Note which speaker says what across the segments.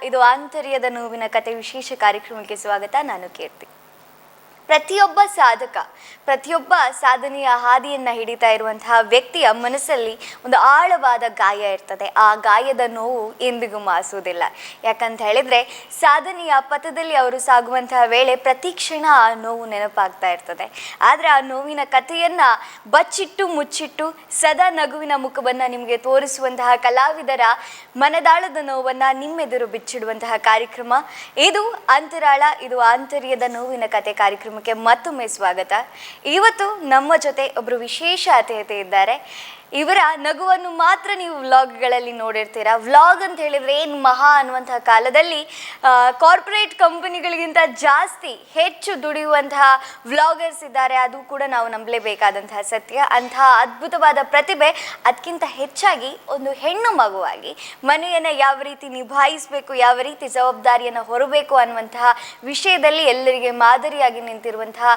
Speaker 1: ಇದು ಆಂತರ್ಯದ ನೋವಿನ ಕತೆ ವಿಶೇಷ ಕಾರ್ಯಕ್ರಮಕ್ಕೆ ಸ್ವಾಗತ. ನಾನು ಕೀರ್ತಿ. ಪ್ರತಿಯೊಬ್ಬ ಸಾಧಕ, ಪ್ರತಿಯೊಬ್ಬ ಸಾಧನೆಯ ಹಾದಿಯನ್ನ ಹಿಡಿತಾ ಇರುವಂತಹ ವ್ಯಕ್ತಿಯ ಮನಸ್ಸಲ್ಲಿ ಒಂದು ಆಳವಾದ ಗಾಯ ಇರ್ತದೆ. ಆ ಗಾಯದ ನೋವು ಎಂದಿಗೂ ಮಾಸುವುದಿಲ್ಲ. ಯಾಕಂತ ಹೇಳಿದ್ರೆ, ಸಾಧನೆಯ ಪಥದಲ್ಲಿ ಅವರು ಸಾಗುವಂತಹ ವೇಳೆ ಪ್ರತಿ ಕ್ಷಣ ಆ ನೋವು ನೆನಪಾಗ್ತಾ ಇರ್ತದೆ. ಆದರೆ ಆ ನೋವಿನ ಕಥೆಯನ್ನ ಬಚ್ಚಿಟ್ಟು, ಮುಚ್ಚಿಟ್ಟು, ಸದಾ ನಗುವಿನ ಮುಖವನ್ನು ನಿಮಗೆ ತೋರಿಸುವಂತಹ ಕಲಾವಿದರ ಮನದಾಳದ ನೋವನ್ನು ನಿಮ್ಮೆದುರು ಬಿಚ್ಚಿಡುವಂತಹ ಕಾರ್ಯಕ್ರಮ ಇದು ಅಂತರಾಳ. ಇದು ಆಂತರ್ಯದ ನೋವಿನ ಕತೆ ಕಾರ್ಯಕ್ರಮಕ್ಕೆ ಮತ್ತೊಮ್ಮೆ ಸ್ವಾಗತ. ಇವತ್ತು ನಮ್ಮ ಜೊತೆ ಒಬ್ಬರು ವಿಶೇಷ ಅತಿಥಿ ಇದ್ದಾರೆ. ಇವರ ನಗುವನ್ನು ಮಾತ್ರ ನೀವು ವ್ಲಾಗ್ಗಳಲ್ಲಿ ನೋಡಿರ್ತೀರಾ. ವ್ಲಾಗ್ ಅಂತ ಹೇಳಿದ್ರೆ ಏನು ಮಹಾ ಅನ್ನುವಂತಹ ಕಾಲದಲ್ಲಿ, ಕಾರ್ಪೊರೇಟ್ ಕಂಪನಿಗಳಿಗಿಂತ ಜಾಸ್ತಿ ಹೆಚ್ಚು ದುಡಿಯುವಂತಹ ವ್ಲಾಗರ್ಸ್ ಇದ್ದಾರೆ. ಅದು ಕೂಡ ನಾವು ನಂಬಲೇಬೇಕಾದಂತಹ ಸತ್ಯ. ಅಂತಹ ಅದ್ಭುತವಾದ ಪ್ರತಿಭೆ, ಅದಕ್ಕಿಂತ ಹೆಚ್ಚಾಗಿ ಒಂದು ಹೆಣ್ಣು ಮಗುವಾಗಿ ಮನೆಯನ್ನು ಯಾವ ರೀತಿ ನಿಭಾಯಿಸಬೇಕು, ಯಾವ ರೀತಿ ಜವಾಬ್ದಾರಿಯನ್ನು ಹೊರಬೇಕು ಅನ್ನುವಂತಹ ವಿಷಯದಲ್ಲಿ ಎಲ್ಲರಿಗೆ ಮಾದರಿಯಾಗಿ ನಿಂತಿರುವಂತಹ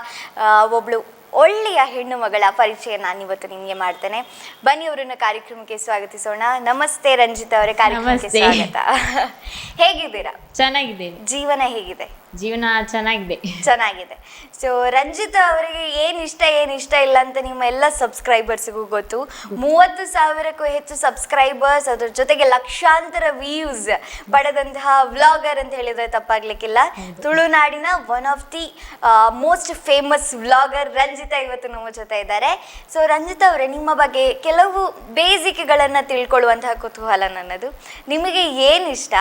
Speaker 1: ಒಬ್ಳು ಒಳ್ಳೆಯ ಹೆಣ್ಣು ಮಗಳ ಪರಿಚಯ ನಾನಿವತ್ತು ನಿಮಗೆ ಮಾಡ್ತೇನೆ. ಬನ್ನಿ, ಅವರನ್ನ ಕಾರ್ಯಕ್ರಮಕ್ಕೆ ಸ್ವಾಗತಿಸೋಣ. ನಮಸ್ತೆ ರಂಜಿತಾ ಅವರೇ, ಕಾರ್ಯಕ್ರಮಕ್ಕೆ
Speaker 2: ನಮಸ್ತೆ.
Speaker 1: ಸ್ವಾಗತ. ಹೇಗಿದ್ದೀರಾ?
Speaker 2: ಚೆನ್ನಾಗಿದ್ದೇನೆ.
Speaker 1: ಜೀವನ ಹೇಗಿದೆ?
Speaker 2: ಜೀವನ ಚೆನ್ನಾಗಿದೆ.
Speaker 1: ಚೆನ್ನಾಗಿದೆ. ಸೊ ರಂಜಿತಾ ಅವರಿಗೆ ಏನ್ ಇಷ್ಟ, ಏನ್ ಇಷ್ಟ ಇಲ್ಲ ಅಂತ ನಿಮ್ಮ ಎಲ್ಲ ಸಬ್ಸ್ಕ್ರೈಬರ್ಸ್ಗೂ ಗೊತ್ತು. 30,000ಕ್ಕೂ ಹೆಚ್ಚು ಸಬ್ಸ್ಕ್ರೈಬರ್ಸ್, ಅದ್ರ ಜೊತೆಗೆ ಲಕ್ಷಾಂತರ ವ್ಯೂಸ್ ಪಡೆದಂತಹ ವ್ಲಾಗರ್ ಅಂತ ಹೇಳಿದ್ರೆ ತಪ್ಪಾಗ್ಲಿಕ್ಕಿಲ್ಲ. ತುಳುನಾಡಿನ one of the most famous vlogger Ranjitha ಇವತ್ತು ನಮ್ಮ ಜೊತೆ ಇದ್ದಾರೆ. ಸೊ ರಂಜಿತಾ ಅವರೇ, ನಿಮ್ಮ ಬಗ್ಗೆ ಕೆಲವು ಬೇಸಿಕ್ಗಳನ್ನು ತಿಳ್ಕೊಳ್ಳುವಂತಹ ಕುತೂಹಲ ನನ್ನದು. ನಿಮಗೆ ಏನು ಇಷ್ಟ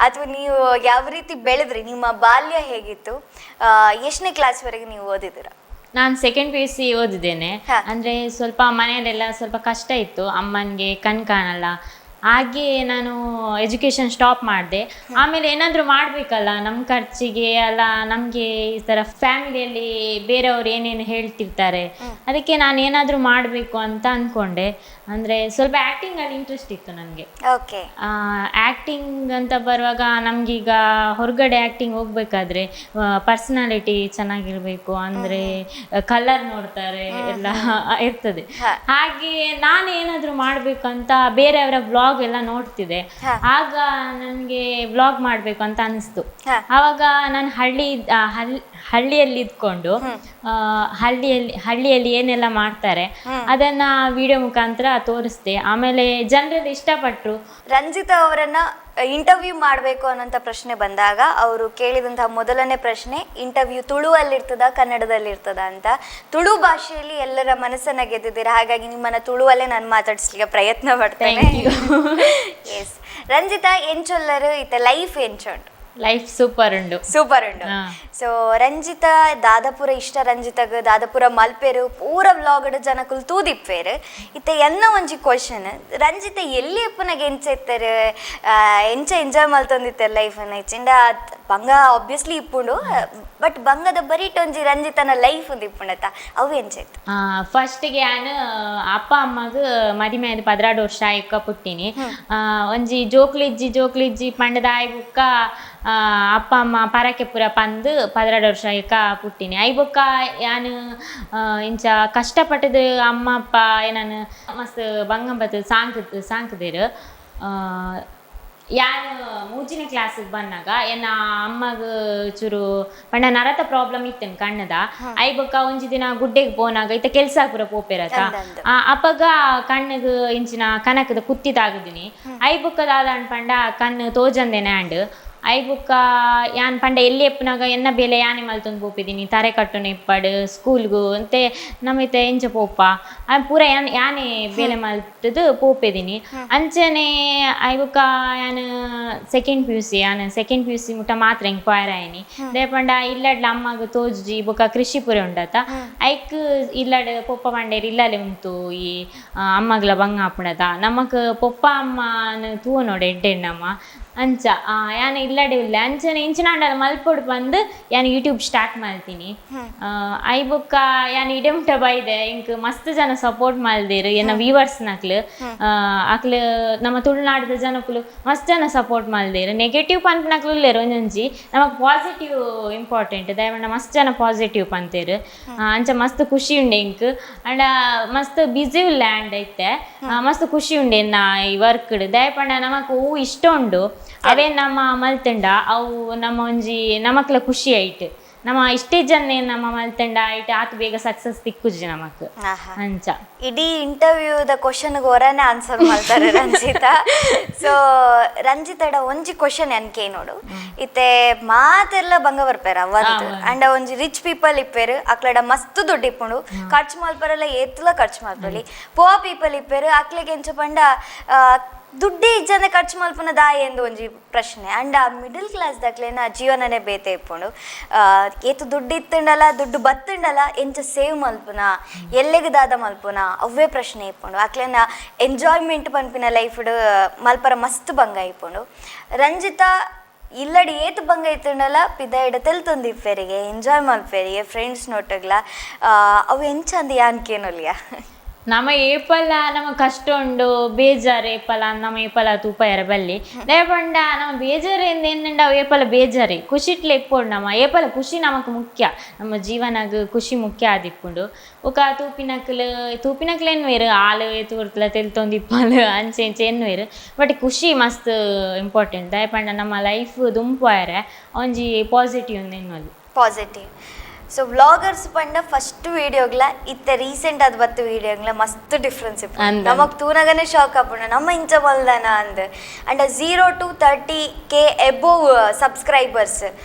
Speaker 1: ಅಥವಾ ನೀವು ಯಾವ ರೀತಿ ಬೆಳೆದ್ರಿ? ನಿಮ್ಮ ಬಾಲ್ಯ ಹೇಗಿತ್ತು? ಎಷ್ಟನೇ ಕ್ಲಾಸ್ವರೆಗೆ ನೀವು ಓದಿದ್ದೀರಾ?
Speaker 2: ನಾನು ಸೆಕೆಂಡ್ ಪಿಯುಸಿ ಓದಿದ್ದೇನೆ. ಅಂದ್ರೆ ಸ್ವಲ್ಪ ಮನೆಯಲ್ಲೆಲ್ಲ ಸ್ವಲ್ಪ ಕಷ್ಟ ಇತ್ತು. ಅಮ್ಮನಿಗೆ ಕಣ್ ಕಾಣಲ್ಲ. ಹಾಗೆ ನಾನು ಎಜುಕೇಶನ್ ಸ್ಟಾಪ್ ಮಾಡಿದೆ. ಆಮೇಲೆ ಏನಾದರೂ ಮಾಡಬೇಕಲ್ಲ ನಮ್ಮ ಖರ್ಚಿಗೆ ಅಲ್ಲ, ನಮಗೆ ಈ ಥರ ಫ್ಯಾಮಿಲಿಯಲ್ಲಿ ಬೇರೆಯವ್ರು ಏನೇನು ಹೇಳ್ತಿರ್ತಾರೆ. ಅದಕ್ಕೆ ನಾನು ಏನಾದರೂ ಮಾಡಬೇಕು ಅಂತ ಅಂದ್ಕೊಂಡೆ. ಅಂದರೆ ಸ್ವಲ್ಪ ಆ್ಯಕ್ಟಿಂಗಲ್ಲಿ ಇಂಟ್ರೆಸ್ಟ್ ಇತ್ತು ನನಗೆ. ಆ್ಯಕ್ಟಿಂಗ್ ಅಂತ ಬರುವಾಗ ನಮಗೀಗ ಹೊರಗಡೆ ಆ್ಯಕ್ಟಿಂಗ್ ಹೋಗ್ಬೇಕಾದ್ರೆ ಪರ್ಸನಾಲಿಟಿ ಚೆನ್ನಾಗಿರ್ಬೇಕು. ಅಂದರೆ ಕಲರ್ ನೋಡ್ತಾರೆ, ಎಲ್ಲ ಇರ್ತದೆ. ಹಾಗೆ ನಾನು ಏನಾದರೂ ಮಾಡಬೇಕು ಅಂತ ಬೇರೆಯವರ ವ್ಲಾಗ್ ಎಲ್ಲ ನೋಡ್ತಿದ್ದೆ. ಆಗ ನನಗೆ ವ್ಲಾಗ್ ಮಾಡಬೇಕು ಅಂತ ಅನಿಸ್ತು. ಆವಾಗ ನಾನು ಹಳ್ಳಿಯಲ್ಲಿ ಇದ್ಕೊಂಡು ಹಳ್ಳಿಯಲ್ಲಿ ಹಳ್ಳಿಯಲ್ಲಿ ಏನೆಲ್ಲ ಮಾಡ್ತಾರೆ, ಅದನ್ನ ವಿಡಿಯೋ ಮುಖಾಂತರ ತೋರಿಸ್ದೆ. ಆಮೇಲೆ ಜನರೆಲ್ಲ ಇಷ್ಟಪಟ್ಟರು.
Speaker 1: ರಂಜಿತಾ ಅವರನ್ನ ಇಂಟರ್ವ್ಯೂ ಮಾಡಬೇಕು ಅನ್ನೋಂಥ ಪ್ರಶ್ನೆ ಬಂದಾಗ ಅವರು ಕೇಳಿದಂತಹ ಮೊದಲನೇ ಪ್ರಶ್ನೆ, ಇಂಟರ್ವ್ಯೂ ತುಳುವಲ್ಲಿರ್ತದ, ಕನ್ನಡದಲ್ಲಿ ಇರ್ತದ ಅಂತ. ತುಳು ಭಾಷೆಯಲ್ಲಿ ಎಲ್ಲರ ಮನಸ್ಸನ್ನ ಗೆದ್ದಿದ್ದೀರಾ. ಹಾಗಾಗಿ ನಿಮ್ಮನ್ನ ತುಳುವಲ್ಲೇ ನಾನು ಮಾತಾಡಿಸ್ಲಿಕ್ಕೆ ಪ್ರಯತ್ನ ಪಡ್ತೇನೆ. ಎಸ್ ರಂಜಿತಾ, ಎಂಚೊಲ್ಲರು? ಇತ್ತ ಲೈಫ್ ಎಂಚೊಂಡು?
Speaker 2: ಲೈಫ್ ಸೂಪರ್ ಉಂಡು.
Speaker 1: ಸೂಪರ್ ಉಂಡು. ಸೊ ರಂಜಿತಾ, ದಾದಪುರ ಇಷ್ಟ ರಂಜಿತಾಗ? ದಾದಪುರ ಮಲ್ಪೇರು? ಪೂರ ವ್ಲಾಗ್ಡ್ ಜನಕುಲು ತೂದಿಪ್ಪೇರು. ಇತ್ತೆ ಎನ್ನ ಒಂಜಿ ಕ್ವಶನ್, ರಂಜಿತಾ ಎಲ್ಲಿ ಎಪ್ಪುನಗ ಎಂಚ ಇತ್ತೆರ್? ಎಂಚ ಎಂಜಾಯ್ ಮಲ್ತೊಂದಿತ್ತೆರ್ ಲೈಫ್? ಇಚ್ಚಿಂಡ ಬಂಗ ಆಬ್ವಿಯಸ್ಲಿ ಇಪ್ಪುಂಡು, ಬಟ್ ಬಂಗದ ಬರೀಟ್ ಒಂಜಿ ರಂಜಿತನ ಲೈಫ್ ಒಂದು ಇಪ್ಪುಂಡತ್ತ, ಅವು ಎಂಚ ಇತ್ತು?
Speaker 2: ಫಸ್ಟ್ಗೆ ನಾನು ಅಪ್ಪ ಅಮ್ಮಗ್ ಮದಿಮೆ ಆದ್ 12 ವರ್ಷ ಆಯ್ಕ ಪುಟ್ಟಿನಿ. ಒಂಜಿ ಜೋಕ್ಲಿಜ್ಜಿ, ಜೋಕ್ಲಿಜ್ಜಿ ಪಂಡದ ಆಯ್ ಬುಕ್ಕ ಅಪ್ಪ ಅಮ್ಮ ಪರಕೆ ಪೂರ ಪಂದು 12 ವರ್ಷ ಆಯ್ಕ ಪುಟ್ಟಿನಿ. I ಬೊಕ್ಕ ಯಾನ್ ಇಂಚ ಕಷ್ಟಪಟ್ಟದು ಅಮ್ಮ ಅಪ್ಪ ಏನಾನು ಮಸ್ತ್ ಬಂಗ ಬತ್ತದ್ ಸಾಂಕ್ದೇರು. ಯಾನ್ ಮೂಜಿನ ಕ್ಲಾಸಿಗೆ ಬಂದಾಗ ಎನ್ನ ಅಮ್ಮಗ್ ಚೂರು ಪಂಡ ನರತ ಪ್ರಾಬ್ಲಮ್ ಇತ್ತೇನು ಕಣ್ಣದ. I ಬೊಕ್ಕ ಒಂಜಿ ದಿನ ಗುಡ್ಡೆಗ್ ಪೋನಾಗ, ಇತ್ತ ಕೆಲ್ಸ ಪೂರ ಪೋಪೆರತ, ಅಪಗ ಕಣ್ಣಗ್ ಇಂಚಿನ ಕನಕದ ಕುತ್ತಿ ತಾಗುದಿನಿ. I ಬೊಕ್ಕ ದಾದ ಪಂಡ ಕಣ್ಣು ತೋಜಂದೇನೆ ಆಂಡ್. I ಬೊಕ್ಕ ಯಾನ್ ಪಂಡ ಎಲ್ಲಿ ಎಪ್ಪುನಾಗ ಎನ್ನ ಬೇಲೆ ಯಾನೆ ಮಲ್ತೊಂದು ಪೋಪಿದೀನಿ. ತರೆ ಕಟ್ಟುನ ಇಪ್ಪಡ್, ಸ್ಕೂಲ್ಗು ಅಂತೆ ನಮಿತೆ ಎಂಚ ಪೋಪ, ಆ ಪೂರ ಯಾನ್ ಯಾನೆ ಬೇಲೆ ಮಲ್ತದು ಪೋಪೆದೀನಿ. ಅಂಚನೆ I ಬೊಕ್ಕ ಯಾನ್ ಸೆಕೆಂಡ್ ಪಿಯುಸಿ, ಯಾನ್ ಸೆಕೆಂಡ್ ಪಿಯುಸಿ ಮುಟ್ಟ ಮಾತ್ರ ಎಂಕ್ ಪೋಯೆರೆ ಆಯ್ನಿ. ದಾಯೆ ಪಂಡ ಇಲ್ಲಡ್ಲ ಅಮ್ಮಗ್ ತೋಜುಜಿ, ಬೊಕ್ಕ ಕೃಷಿ ಪೂರ ಉಂಡತ, ಐಕ್ ಇಲ್ಲಡ್ ಪೊಪ್ಪ ಪಂಡೇರ್ ಇಲ್ಲಲೆ ಉಂತು ಈ ಅಮ್ಮಗ್ಲ ಬಂಗ ಆಪುಂಡತ, ನಮಕ್ ಪೊಪ್ಪ ಅಮ್ಮನ ತೂವೊನೊಡು ಎಡ್ಡೆ ನಮ್ಮ ಅಂಚ. ಯಾನ್ ಇಲ್ಲಡೆ ಉಲ್ಲೆ. ಅಂಚನೆ ಇಂಚಿನಾಂಡಲ ಮಲ್ಪೊಡು ಪಂದ್ ಯಾನ್ ಯೂಟ್ಯೂಬ್ ಸ್ಟಾರ್ಟ್ ಮಲ್ತೀನಿ. I ಬೊಕ್ಕ ಯಾನ್ ಇಡೆ ಮುಟ್ಟ ಬೈದೆ. ಎಂಕ್ ಮಸ್ತ್ ಜನ ಸಪೋರ್ಟ್ ಮಲ್ದೆರ್. ಎನ್ನ ವ್ಯೂವರ್ಸ್ ನಕ್ಲು, ಅಕ್ಲು ನಮ್ಮ ತುಳುನಾಡದ ಜನಕುಲು ಮಸ್ತ್ ಜನ ಸಪೋರ್ಟ್ ಮಲ್ದೆರ್. ನೆಗೆಟಿವ್ ಪನ್ಪಿನಕ್ಲು ಉಲ್ಲೆರ್ ಒಂಜೊಂಜಿ. ನಮಕ್ ಪಾಸಿಟಿವ್ ಇಂಪಾರ್ಟೆಂಟ್. ದಾಯೆ ಮಸ್ತ್ ಜನ ಪಾಸಿಟಿವ್ ಪಂತೇರ್. ಅಂಚ ಮಸ್ತ್ ಖುಷಿ ಉಂಡೆ ಎಂಕ್. ಅಂಡ ಮಸ್ತ್ ಬಿಸಿ ಉಲ್ಲೆ ಆಂಡ್ ಇತ್ತೆ. ಮಸ್ತ್ ಖುಷಿ ಉಂಡೆ ಎನ್ನ ಈ ವರ್ಕ್. ದಾಯೆ ಪಂಡ ನಮಕ್ ಹೂ ಇಷ್ಟ ಉಂಡು. ಅವೇ ನಮ್ಮ ಮಲ್ತಂಡ ಅವು ನಮ್ಮ ಒಂಜಿ ನಮಕ್ಲ ಖುಷಿ ಆಯ್ತು. ನಮ್ಮ ಇಷ್ಟೇ ಜನ ನಮ್ಮ ಮಲ್ತಂಡ ಆಯ್ತು, ಆತ ಬೇಗ ಸಕ್ಸಸ್ ತಿಕ್ಕುಜಿ ನಮಕ್. ಅಂಚ.
Speaker 1: ಇಡೀ ಇಂಟರ್ವ್ಯೂದ ಕ್ವಶನ್ ಹೊರನೆ ಆನ್ಸರ್ ಮಾಡ್ತಾರೆ ರಂಜಿತಾ. ಸೊ ರಂಜಿತಡ ಒಂಜಿ ಕ್ವಶನ್ ಎನ್ಕೆ ನೋಡು, ಇತ್ತೆ ಮಾತೆಲ್ಲ ಬಂಗ ಬರ್ಪೇರ ಅವಂತ ಅಂಡ ಒಂಜಿ ರಿಚ್ ಪೀಪಲ್ ಇಪ್ಪೇರು, ಅಕ್ಲಡ ಮಸ್ತ್ ದುಡ್ಡು ಇಪ್ಪುಂಡು, ಖರ್ಚು ಮಲ್ಪರೆಲ್ಲ ಏತ್ಲ ಖರ್ಚು ಮಲ್ಪಲಿ. ಪೋ ಪೀಪಲ್ ಇಪ್ಪೇರು, ಅಕ್ಲೆಗೆ ಎಂಚ ಪಂಡ ದುಡ್ಡೇ ಇಜ್ಜಂದೆ ಖರ್ಚು ಮಲ್ಪುನ ದಾಯ ಎಂದು ಒಂಜಿ ಪ್ರಶ್ನೆ. ಅಂಡ ಮಿಡಲ್ ಕ್ಲಾಸ್ ದಕ್ಲೆನ ಜೀವನನೇ ಬೇತೆ ಇಪ್ಪುಂಡು. ಏತು ದುಡ್ಡು ಇತ್ತುಂಡಲ ದುಡ್ಡು ಬತ್ತುಂಡಲ ಎಂಚ ಸೇವ್ ಮಲ್ಪುನ, ಎಲ್ಲೆಗ್ ದಾದ ಮಲ್ಪುನ ಅವ್ವೇ ಪ್ರಶ್ನೆ ಇಪ್ಪುಂಡು. ಅಕ್ಲೆನ ಎಂಜಾಯ್ಮೆಂಟ್ ಪನ್ಪಿನ ಲೈಫ್ಡ್ ಮಲ್ಪರ ಮಸ್ತ್ ಬಂಗ ಇಪ್ಪುಂಡು. ರಂಜಿತಾ ಇಲ್ಲಡಿ ಏತು ಬಂಗ ಇತ್ತುಂಡಲ ಪಿದಾಯಿಡ ತೆಲ್ತೊಂದು ಇಪ್ಪೆರಿಗೆ, ಎಂಜಾಯ್ ಮಲ್ಪೆರಿಗೆ ಫ್ರೆಂಡ್ಸ್ ನೊಟ್ಟಗ್ಲ. ಅವು ಎಂಚ ಅಂದ್ ಯಾನ್ಕೇನೊಲಿಯ?
Speaker 2: ನಮ್ಮ ಏಪಲ ನಮ್ಮ ಕಷ್ಟ ಉಂಡು, ಬೇಜಾರು ಏಪಲ ನಮ್ಮ ಏಪಲ ತೂಪಯರ ಬಲ್ಲಿ ದಾಯೆ ಪಂಡ ನಮ್ಮ ಬೇಜಾರು ಎಂದ ಅವು ಏಪಲ ಬೇಜಾರಿ ಖುಷಿಟ್ಲೆ ಇಪ್ಪೊಡು. ನಮ್ಮ ಏಪಲ ಖುಷಿ ನಮಕ್ ಮುಖ್ಯ, ನಮ್ಮ ಜೀವನಗ್ ಖುಷಿ ಮುಖ್ಯ ಆದಿಪ್ಪುಂಡು. ಬೊಕ ತೂಪಿನಕ್ಲು ತೂಪಿನಕ್ಲು ಎನ್ನುವೆರ್ ಆಲು ಏತು ಕೊರ್ತಲ ತೆಲ್ತೊಂದು ಇಪ್ಪಲು ಅಂಚೆ ಇಂಚೆ ಎನ್ನುವೆರ್. ಬಟ್ ಖುಷಿ ಮಸ್ತ್ ಇಂಪಾರ್ಟೆಂಟ್. ದಾಯೆ ಪಂಡ ನಮ್ಮ ಲೈಫ್ ದುಂಪು ಆಯರೆ ಒಂಜಿ ಪಾಸಿಟಿವ್ ಉಂದು ಎನ್ನುವಲ್ಲಿ.
Speaker 1: Positive. So vloggers ಪಂಡ ಫಸ್ಟ್ ವಿಡಿಯೋಗ್ಲ ಇತ್ತೆ ರೀಸೆಂಟ್ ಅದು ಬತ್ತು ವಿಡಿಯೋಗ್ಲ ಮಸ್ತ್ ಡಿಫ್ರೆನ್ಸ್ ಇಪ್ಪು.
Speaker 2: ಅಂದ್.
Speaker 1: ನಮಕ್ ತೂನಗನೆ ಶಾಕ್ ಆಪುಂಡು, ನಮ್ಮ ಇಂಚ ಮಲ್ದನ ಅಂದ್. And 0 to 30K above subscribers.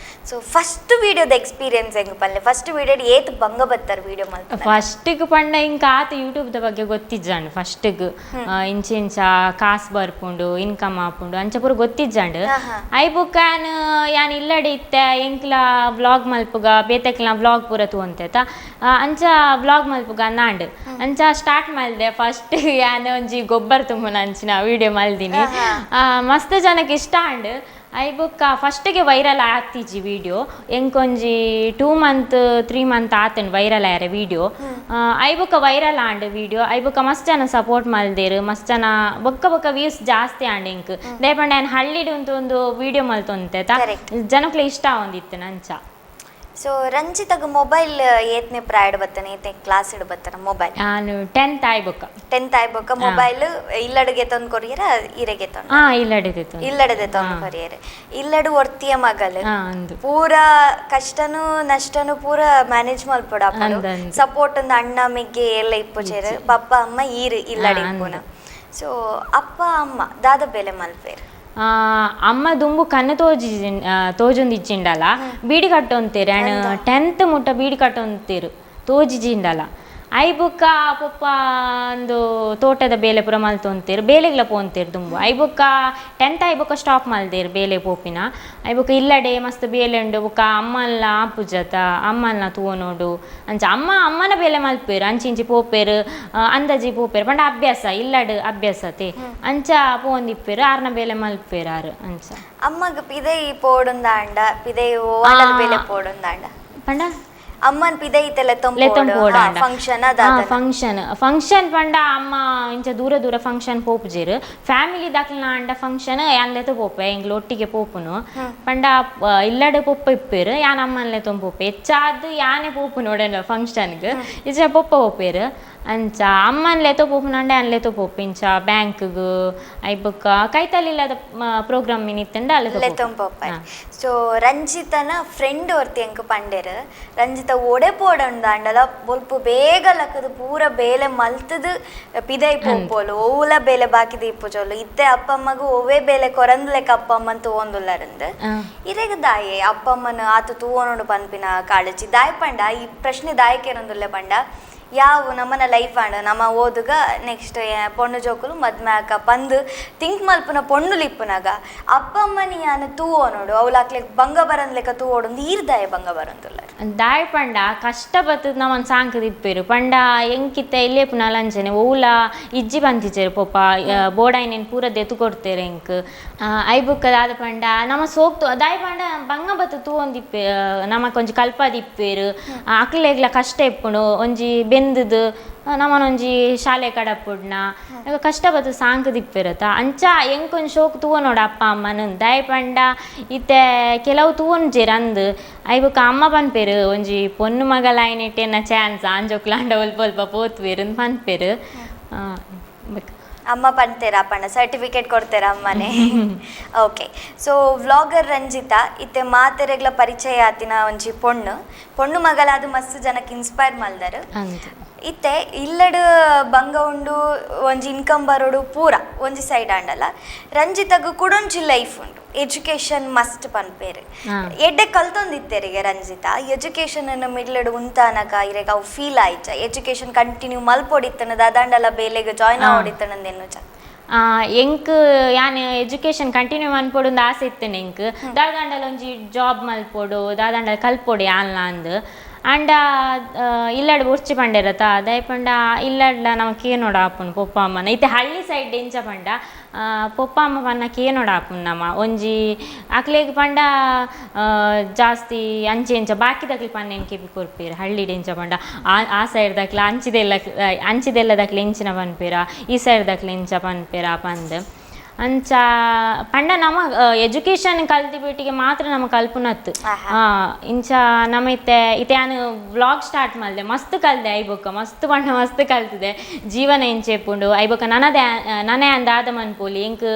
Speaker 1: So first ವಿಡಿಯೋದ ಎಕ್ಸ್ಪೀರಿಯನ್ಸ್ ಹೆಂಗ್ ಪಲ್ಲೆ? ಫಸ್ಟ್ ವಿಡಿಯೋ ಏತ್ ಬಂಗ ಬತ್ತಾರೆ ವಿಡಿಯೋ ಮಲ್ಪುನ?
Speaker 2: ಫಸ್ಟಿಗೆ ಪಂಡ ಇಂಕ ಆತ ಯೂಟ್ಯೂಬ್ದ ಬಗ್ಗೆ ಗೊತ್ತಿಜ್ಜಾಂಡ್. ಫಸ್ಟಿಗೆ ಇಂಚ ಇಂಚ ಕಾಸು ಬರ್ಪುಂಡು, ಇನ್ಕಮ್ ಆಪುಂಡು ಅಂಚ ಪೂರ ಗೊತ್ತಿಜ್ಜಾಂಡ್. I ಬುಕ್ಕ ಯಾನ್ ಯಾನ್ ಇಲ್ಲಡೆ ಇತ್ತೆ, ಎಂಕ್ಲ ವ್ಲಾಗ್ ಮಲ್ಪುಗ, ಬೇತೆಕ್ಲ ವ್ಲಾಗ್ ಪೂರ ತೂವಂತೆ ಅಂಚ ವ್ಲಾಗ್ ಮಲ್ಪುಗ ನಾಂಡ್. ಅಂಚ ಸ್ಟಾರ್ಟ್ ಮಲ್ದೆ. ಫಸ್ಟ್ ಯಾನ್ ಒಂಜಿ ಗೊಬ್ಬರ ತುಂಬುನ ಅಂಚಿನ ವಿಡಿಯೋ ಮಲ್ದಿನಿ. ಮಸ್ತ್ ಜನಕ್ಕೆ ಇಷ್ಟ ಆಂಡ್. I ಬುಕ್ಕ ಫಸ್ಟಿಗೆ ವೈರಲ್ ಆತಿಜಿ ವಿಡಿಯೋ. ಎಂಕೊಂಜಿ 2 ಮಂತ್ 3 ಮಂತ್ ಆತಂಡ್ ವೈರಲ್ ಆಯರೆ ವಿಡಿಯೋ. I ಬುಕ್ಕ viral and video. I ಬುಕ್ಕ ಮಸ್ತ್ ಜನ ಸಪೋರ್ಟ್ ಮಲ್ದೇರು, ಮಸ್ತ್ ಜನ ಬೊಕ್ಕ ಬೊಕ್ಕ ವ್ಯೂಸ್ ಜಾಸ್ತಿ ಆಂಡ್ ಎಂಕ್. ದಾಯೆ ಪಂಡ ಯಾನ್ ಹಳ್ಳಿಡ್ ಉಂತು ಒಂದು ವಿಡಿಯೋ ಮಲ್ತೊಂತೆ.
Speaker 1: Correct.
Speaker 2: ಜನಕ್ಲೆ ಇಷ್ಟ ಆವೊಂದಿತ್ತು ನಂಚ.
Speaker 1: ಸೊ ರಂಜಿತಗ್ ಮೊಬೈಲ್ ಏತ್ನೆ ಪ್ರಾಯಡ್ ಬತ್ತನೆ, ಏತ್ನೆ ಕ್ಲಾಸ್ ಇಡ್ ಬತ್ತನ ಮೊಬೈಲ್?
Speaker 2: ನಾನು 10th ಆಯ್ ಬೊಕ್ಕ.
Speaker 1: 10th ಆಯ್ಬೊಕ್ಕ ಮೊಬೈಲ್ ಇಲ್ಲಡಿಗೆ ತಂದು ಕೊರಿಯರ, ಇರೆಗೆ ತಂದು?
Speaker 2: ಇಲ್ಲಡಿದಿತ್ತು.
Speaker 1: ಇಲ್ಲಡದೆ ತಂದು ಕೊರಿಯರೆ. ಇಲ್ಲಡು ಒರ್ತಿಯ ಮಗಲ್.
Speaker 2: ಅಂದು.
Speaker 1: ಪೂರ ಕಷ್ಟನು ನಷ್ಟನು ಪೂರ ಮ್ಯಾನೇಜ್ ಮಲ್ಪೊಡು.
Speaker 2: ಅಂದ್ ಅಂದ್.
Speaker 1: ಸಪೋರ್ಟ್ ಒಂದು ಅಣ್ಣ ಮೆಗ್ಗೆ ಎಲ್ಲ ಇಪ್ಪುಚೇರು, ಪಪ್ಪ ಅಮ್ಮ ಈರು ಇಲ್ಲಡೆ ಇಪ್ಪುನ. ಸೊ ಅಪ್ಪ ಅಮ್ಮ ದಾದ ಬೆಲೆ ಮಲ್ಪೇರು?
Speaker 2: ಅಮ್ಮ ದುಂಬು ಕಣ್ಣು ತೋಜಿ ತೋಜೊಂದಿಜ್ಜಿಂಡಲ ಬೀಡಿ ಕಟ್ಟೊಂತೇರು. ಆ್ಯಂಡ್ 10th ಮುಟ್ಟ ಬೀಡಿ ಕಟ್ಟೊಂತೇರು, ತೋಜಿಜಿಂಡಲ. I ಬುಕ್ಕ ಪೊಪ್ಪ ಒಂದು ತೋಟದ ಬೇಲೆ ಪೂರ ಮಲ್ತೊಂತೇರು, ಬೇಲೆಗ್ಲ ಪೋಂತೇರು ದುಂಬು. I ಬುಕ್ಕ 10th I ಬುಕ್ಕ ಸ್ಟಾಪ್ ಮಲ್ದೇರು ಬೇಲೆ ಪೋಪಿನ. I ಬುಕ್ಕ ಇಲ್ಲಡೆ ಮಸ್ತ್ ಬೇಲೆ ಉಂಡು. ಬುಕ್ಕ ಅಮ್ಮಲ್ಲ ಆಪುಜತ, ಅಮ್ಮಲ್ನ ತೂವನೋಡು ಅಂಚ ಅಮ್ಮ ಅಮ್ಮನ ಬೇಲೆ ಮಲ್ಪೇರು. ಅಂಚಿ ಇಂಚಿ ಪೋಪೇರು, ಅಂದಾಜಿ ಪೋಪೇರು. ಪಂಡ ಅಭ್ಯಾಸ ಇಲ್ಲಡ್ ಅಭ್ಯಾಸತೆ ಅಂಚ ಪೋಂದಿಪ್ಪೇರು, ಆರ್ನ ಬೇಲೆ ಮಲ್ಪೇರು ಆರು ಅಂಚ.
Speaker 1: ಅಮ್ಮಗ್ ಪಿದೈ ಪೋಡುಂದಾಂಡ, ಪಿದೈ ಓಡಲ್ ಬೇಲೆ ಪೋಡುಂದಾಂಡ?
Speaker 2: ಪಂಡ?
Speaker 1: ಅಮ್ಮನ್ ಪಿದೈ
Speaker 2: ಲೆತ್ತೊಂಪೋಡಾಂಡ?
Speaker 1: ಫಂಕ್ಷನ್ ಅದ?
Speaker 2: ಫಂಕ್ಷನ್ ಫಂಕ್ಷನ್ ಪಂಡ ಅಮ್ಮ ಇಂಚ ದೂರ ದೂರ ಫಂಕ್ಷನ್ ಪೋಪುಜೆರ್. ಫ್ಯಾಮಿಲಿ ದಾಕ್ಲನ ಆಂಡ ಫಂಕ್ಷನ್ ಯಾನ್ ಲೆತ ಪೋಪೆ, ಎಂಕ್ಲ ಒಟ್ಟಿಗೆ ಪೋಪುನು. ಪಂಡ ಇಲ್ಲಡೆ ಪೊಪ್ಪ ಇಪ್ಪೇರು, ಯಾನ್ ಅಮ್ಮನ್ ಲೆತ್ತೊಂದು ಪೋಪೆ. ಹೆಚ್ಚಾದ್ ಯಾನೆ ಪೋಪುನು ಒಡೆನ ಫಂಕ್ಷನ್ಗ್, ಇಜ್ಜ ಪೊಪ್ಪ ಪೋಪೇರು ಅಂಚ. ಅಮ್ಮನ್ ಲೆತೊ ಪೋಪುನಂಡ ಯಾನ್ ಲೆತೊ ಪೋಪೆ. ಇಂಚ ಬ್ಯಾಂಕ್ಗ್ I ಬೊಕ್ಕ ಕೈತಲ್ ಇಲ್ಲದ ಪ್ರೋಗ್ರಾಮ್ ಮಿನಿತ್ತಂಡ ಅಲ್ಲೆ.
Speaker 1: ಲೆತ್ತೊಂಪೋಪ. ಸೊ ರಂಜಿತನ ಫ್ರೆಂಡ್ ಒರ್ತಿ ಎಂಕ್ ಪಂಡೇರು, ರಂಜಿತ ಒಡೆ ಪೋಡಂದಾಂಡಲ ಬೊಲ್ಪು ಬೇಗ ಲಕ್ಕದು ಪೂರ ಬೇಲೆ ಮಲ್ತದು ಪಿದೈ ಪೋಪೋಲು, ಓವುಲ ಬೇಲೆ ಬಾಕಿ ದೀಪುಜೋಲು. ಇತ್ತೆ ಅಪ್ಪ ಅಮ್ಮಗ್ ಒವ್ವೇ ಬೇಲೆ ಕೊರಂದ್ಲೆಕ್ಕ ಅಪ್ಪ ಅಮ್ಮನ್ ತೂವೊಂದುಲ್ಲರಂದ್. ಇರೆಗ್ ದಾಯೆ ಅಪ್ಪ ಅಮ್ಮನ ಆತ ತೂವೊನೋಡು ಪನ್ಪಿನ ಕಾಳಜಿ ದಾಯ್ ಪಂಡ? ಈ ಪ್ರಶ್ನೆ ದಾಯಕೇನೊಂದುಲ್ಲೆ ಪಂಡ, ಯಾವ ನಮ್ಮನ ಲೈಫ್ ಆಂಡ್ ನಮ್ಮ ಓದುಗ ನೆಕ್ಸ್ಟ್ ಪೊಣ್ಣು ಜೋಕುಲು ಮದ್ಮೆ ಆಕ ಪಂದ್ ಥಿಂಕ್ ಮಲ್ಪುನ ಪೊಣ್ಣುಲು ಇಪ್ಪುನಾಗ ಅಪ್ಪ ಅಮ್ಮನಿ ಯಾನ್ ತೂವೊನೋಡು, ಅವ್ಲು ಅಕ್ಲೆಗ್ ಬಂಗ ಬರಂದ್ಲೆಕ್ಕ ತೂವೊಡು ಈರ್ದಾಯ ಬಂಗ ಬರಂದುಲ್ಲ?
Speaker 2: ದಾಯ್ ಪಂಡ ಕಷ್ಟ ಬತ್ತದ ನಮ್ಮನ್ ಸಾಂಕದ ಇಪ್ಪೇರು. ಪಂಡ ಎಂಕಿತ್ತ ಇಲ್ಲೇ ಪುನಲ ಅಂಚನೆ ಓಲ ಇಜ್ಜಿ ಬಂತಿಚೇರು ಪೊಪ್ಪ, ಬೋಡಾಯಿನೇನು ಪೂರ ದೆತ್ತು ಕೊಡ್ತೇರೆ ಎಂಕ್. I ಬುಕ್ಕ ದಾದ ಪಂಡ ನಮ್ಮ ಸೋಕ್ತು ದಾಯ್ ಪಂಡ ಬಂಗ ಬತ್ತ ತೂವೊಂದಿಪ್ಪೆ, ನಮಕ್ ಒಂಜಿ ಕಲ್ಪದಿಪ್ಪೇರು. ಅಕ್ಲೆಗ್ಲ ಕಷ್ಟ ಇಪ್ಪುಂಡು. ಒಂಜಿ ಬೆಂದದು ನಮ್ಮನೊಂಜಿ ಶಾಲೆ ಕಡಪುಡ್ನ ಕಷ್ಟ ಬತ್ತು ಸಾಂಕದಿಪ್ಪೇರತ ಅಂಚ ಎಂಕೊಂಜಿ ಶೋಕ್ ತೂವನೋಡು ಅಪ್ಪ ಅಮ್ಮನ. ದಾಯ್ ಪಂಡ ಇತ್ತೆ ಕೆಲವು ತೂವೊಂಜೆರ್ ಅಂದ್. I ಬೊಕ್ಕ ಅಮ್ಮ ಪನ್ಪೇರು, ಒಂಜಿ ಪೊನ್ನು ಮಗಲಾಯಿನೆಟ್ ಎನ್ನ ಚಾನ್ಸ್ ಆಂಜೋಕ್ಲಾಂಡ ಒಲ್ಪ ಒಲ್ಪ ಪೋತ್ವೇರು ಅಂದ್ ಪನ್ಪೇರು. ಬೊಕ್ಕ
Speaker 1: ಅಮ್ಮ ಪಂತೇರಾ ಪಂಡ ಸರ್ಟಿಫಿಕೇಟ್ ಕೊಡ್ತೇರಾ ಅಮ್ಮನೆ. Okay, so vlogger Ranjita ಇತ್ತೆ ಮಾತೆರೆಗ್ಲ ಪರಿಚಯ ಆತಿನ ಒಂಜಿ ಪೊಣ್ಣು ಪೊಣ್ಣು ಮಗಲಾದ ಮಸ್ತ್ ಜನಕ್ಕೆ ಇನ್ಸ್ಪೈರ್ ಮಲ್ದರು.
Speaker 2: ಅಂದ್.
Speaker 1: ಇತ್ತೆ ಇಲ್ಲಡ್ ಬಂಗ ಉಂಡು, ಒಂಜಿ ಇನ್ಕಮ್ ಬರೋಡು ಪೂರ ಒಂಜಿ ಸೈಡ್ ಆಂಡಲ ರಂಜಿತಗ್ ಕುಡೊಂಜಿ ಲೈಫ್ ಉಂಡು. ಎಜುಕೇಶನ್ ಮಸ್ಟ್ ಪನ್ಪೇರು. ಎಡ್ಡೆ ಕಲ್ತೊಂದಿತ್ತೆರಿಗೆ ರಂಜಿತಾ, ಎಜುಕೇಶನ್ ಅನ್ನು ಮಿಡ್ಲಡ್ ಉಂತಾನಗ ಇರೆಗ್ ಅವು ಫೀಲ್ ಆಯ್ಚ? ಎಜುಕೇಶನ್ ಕಂಟಿನ್ಯೂ ಮಲ್ಪೊಡಿತ್ತನ, ದಾದಾಂಡಲ ಬೇಲೆಗ್ ಜಾಯ್ನ್ ಆವೊಡಿತ್ತನಂದ ಎನ್ನುಚ?
Speaker 2: ಎಂಕ್ ಯಾನ್ ಎಜುಕೇಶನ್ ಕಂಟಿನ್ಯೂ ಮನ್ಪೊಡು ಅಂದ್ ಆಸೆ ಇತ್ತುಂಡು ಎಂಕ್. ದಾದಾಂಡಲ ಒಂಜಿ ಜಾಬ್ ಮಲ್ಪೊಡು, ದಾದಾಂಡಲ ಕಲ್ಪೊಡು ಯಾನ್ಲ ಅಂದ್. ಆಂಡ ಇಲ್ಲಡ್ ಬೊರ್ಚಿ ಪಂಡೆರತ, ದಾಯೆ ಪಂಡ ಇಲ್ಲಡ್ಲ ನಮ ಕೇನೋಡು ಆಪುಂಡು ಪೊಪ್ಪ ಅಮ್ಮನ. ಇತ್ತೆ ಹಳ್ಳಿ ಸೈಡ್ ಎಂಚ ಪಂಡ ಪೊಪ್ಪ ಅಮ್ಮ ಪನ್ನ ಕೇನೋಡು ಆಪುಂಡು ನಮ. ಒಂಜಿ ಅಕ್ಲೆಗ್ ಪಂಡ ಜಾಸ್ತಿ ಅಂಚೆ ಇಂಚ ಬಾಕಿದಕ್ಲು ಪನ್ನೇನ್ ಕೆಬಿ ಕೊರ್ಪೆರ್. ಹಳ್ಳಿಡ್ ಎಂಚ ಪಂಡ ಆ ಆ ಸೈಡ್ ದಕ್ಲ ಅಂಚಿದೆಲ್ಲ ಅಂಚಿದೆಲ್ಲ ದಕ್ಲು ಎಂಚಿನ ಪನ್ಪೆರ, ಈ ಸೈಡ್ ದಕ್ಲು ಎಂಚ ಪನ್ಪೆರ ಪಂದ್. ಅಂಚ ಪಂಡ ನಮ ಎಜುಕೇಶನ್ ಕಲ್ತಿ ಪೀಟಿಗೆ ಮಾತ್ರ ನಮ ಕಲ್ಪುನತ್ತು. ಇಂಚ ನಮ್ಮ ಇತ್ತೆ ಇತ್ತೆ ಯಾನ್ ವ್ಲಾಗ್ ಸ್ಟಾರ್ಟ್ ಮಲ್ದೆ, ಮಸ್ತ್ ಕಲ್ದೆ. ಐಬೊಕ್ಕ ಮಸ್ತ್ ಪಂಡ ಮಸ್ತ್ ಕಲ್ತಿದೆ. ಜೀವನ ಎಂಚೆಪುಂಡು ಐಬೊಕ್ಕ ನನದ ನನ ಯಾನ್ ದಾದ ಮನ್ಪೋಲಿ, ಎಂಕ್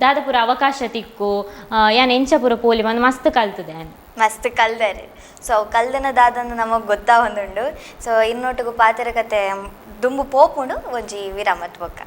Speaker 2: ದಾದ ಪೂರ ಅವಕಾಶ ತಿಕ್ಕು, ಯಾನ್ ಎಂಚ ಪೂರ ಪೋಲಿ ಪಂದ್ ಮಸ್ತ್ ಕಲ್ತಿದೆ ಯಾನ್.
Speaker 1: ಮಸ್ತ್ ಕಲ್ದಾರೆ. ಸೊ ಕಲ್ದನ ದಾದಂದು ನಮಗ್ ಗೊತ್ತಾವೊಂದುಂಡು. ಸೊ ಇನ್ನೊಟ್ಟಿಗೂ ಪಾತೆರ ಕತೆ ದುಂಬು ಪೋಪುಂಡು ಒಂಜಿ ವಿರಾಮತ್ ಬೊಕ್ಕ.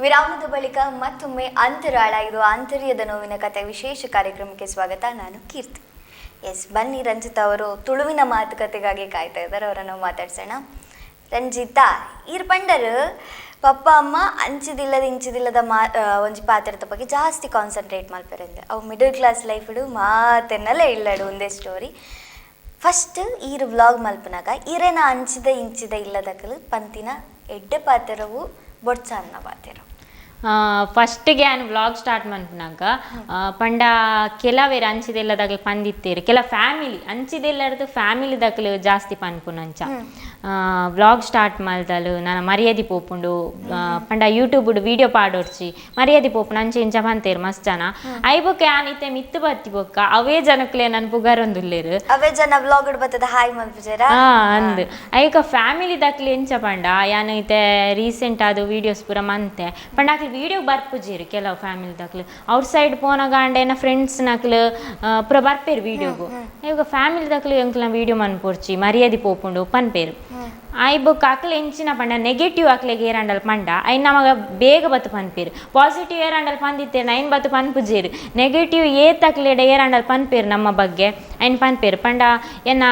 Speaker 1: ವಿರಾಮದ ಬಳಿಕ ಮತ್ತೊಮ್ಮೆ ಅಂತರಾಳ, ಇದು ಆಂತರ್ಯದ ನೋವಿನ ಕತೆ ವಿಶೇಷ ಕಾರ್ಯಕ್ರಮಕ್ಕೆ ಸ್ವಾಗತ. ನಾನು ಕೀರ್ತಿ. ಎಸ್, ಬನ್ನಿ, ರಂಜಿತಾ ಅವರು ತುಳುವಿನ ಮಾತುಕತೆಗಾಗಿ ಕಾಯ್ತಾ ಇದ್ದಾರೆ, ಅವರನ್ನು ಮಾತಾಡ್ಸೋಣ. ರಂಜಿತಾ, ಈರ್ ಪಂಡರ್ ಪಪ್ಪ ಅಮ್ಮ ಅಂಚಿದಿಲ್ಲದ ಇಂಚಿದಿಲ್ಲದ ಮಾ ಒಂಜಿ ಪಾತ್ರದ ಬಗ್ಗೆ ಜಾಸ್ತಿ ಕಾನ್ಸಂಟ್ರೇಟ್ ಮಲ್ಪೆರಂದೆ. ಅವು ಮಿಡಲ್ ಕ್ಲಾಸ್ ಲೈಫ್ಡು ಮಾತೆನ್ನೆಲ್ಲ ಇಲ್ಲಡು ಒಂದೇ ಸ್ಟೋರಿ. ಫಸ್ಟ್ ಈರ್ ವ್ಲಾಗ್ ಮಲ್ಪನಾಗ ಈರೇನ ಅಂಚಿದ ಇಂಚಿದ ಇಲ್ಲದಕಲು ಪಂತಿನ ಎಡ್ಡೆ ಪಾತ್ರವು ಬೊಡ್ಚಾನ್ನ ಪಾತ್ರ?
Speaker 2: ಫಸ್ಟ್ಗೆ ಯಾನ್ ವ್ಲಾಗ್ ಸ್ಟಾರ್ಟ್ ಮನ್ಪುನಗ ಪಂಡ ಕೆಲವೇರು ಅಂಚಿದೆಲ್ಲ ದಕ್ಲು ಪಂದಿತ್ತೇರು. ಕೆಲ ಫ್ಯಾಮಿಲಿ ಅಂಚಿದೆಲ್ಲರ್ದು ಫ್ಯಾಮಿಲಿ ದಕ್ಲು ಜಾಸ್ತಿ ಪನ್ಪುನಂಚ, ವ್ಲಾಗ್ ಸ್ಟಾರ್ಟ್ ಮಲ್ದಲು ನನ ಮರ್ಯಾದೆ ಪೋಪುಂಡು, ಪಂಡ ಯೂಟ್ಯೂಬ್ ವಿಡಿಯೋ ಪಾಡೊರ್ಚಿ ಮರ್ಯಾದೆ ಪೋಪುಂಡು ಅಂಚೆ ಇಂಚ ಪಂತೇರು ಮಸ್ತ್ ಜನ. I ಬೊಕ್ಕ ಯಾನ್ ಇತ್ತೆ ಮಿತ್ತು ಬತ್ತಿ ಬೊಕ್ಕ ಅವೇ ಜನಕ್ಲೆ ನನ್ ಪುಗರೊಂದುಲ್ಲೆರ್.
Speaker 1: ಅವೇ ಜನ ವ್ಲಾಗ್ ಬತ್ತದ ಹಾಯ್ ಮಲ್ಪುಜೆರಾ?
Speaker 2: ಅಂದ್. ಐಕ ಫ್ಯಾಮಿಲಿ ದಕ್ಲು ಎಂಚ ಪಂಡ ಯಾನ್ ಇತ್ತೆ ರೀಸೆಂಟ್ ಆದ್ ವೀಡಿಯೋಸ್ ಪೂರ ಮಂತೆ ಪಂಡ ಅಕ್ಲು ವೀಡಿಯೋ ಬರ್ಪುಜೆರ್. ಕೆಲವು ಫ್ಯಾಮಿಲಿ ದಕ್ಲು ಔಟ್ ಸೈಡ್ ಪೋನಗ ಆಂಡ ಎನ್ನ ಫ್ರೆಂಡ್ಸ್ ನಕ್ಲು ಪೂರ ಬರ್ಪೇರು ವೀಡಿಯೋಗು. ಇವಾಗ ಫ್ಯಾಮಿಲಿ ದಕ್ಲು ಎಂಕ್ಲ ವೀಡಿಯೋ ಮನ್ಪೊರ್ಚಿ, ಮರ್ಯಾದೆ ಪೋಪುಂಡು ಪನ್ಪೇರು. ಆಯ್ ಬೊಕ್ಕ ಅಕ್ಲು ಎಂಚಿನ ಪಂಡ ನೆಗೆಟಿವ್ ಅಕ್ಲೆಗ್ ಏರಾಂಡಲ್ ಪಂಡ ಐನ್ ನಮಗ ಬೇಗ ಬತ್ತು ಪನ್ಪೇರು. ಪಾಸಿಟಿವ್ ಏರಾಂಡಲ್ ಪಂದಿತ್ತೇರ್ ಐನ್ ಬತ್ತು ಪನ್ಪುಜೆರ್. ನೆಗೆಟಿವ್ ಏತ್ ಅಕ್ಲೆಡ ಏರಾಂಡಲ್ ಪನ್ಪೇರು ನಮ್ಮ ಬಗ್ಗೆ ಐನ್ ಪನ್ಪೇರು. ಪಂಡ ಎನ್ನ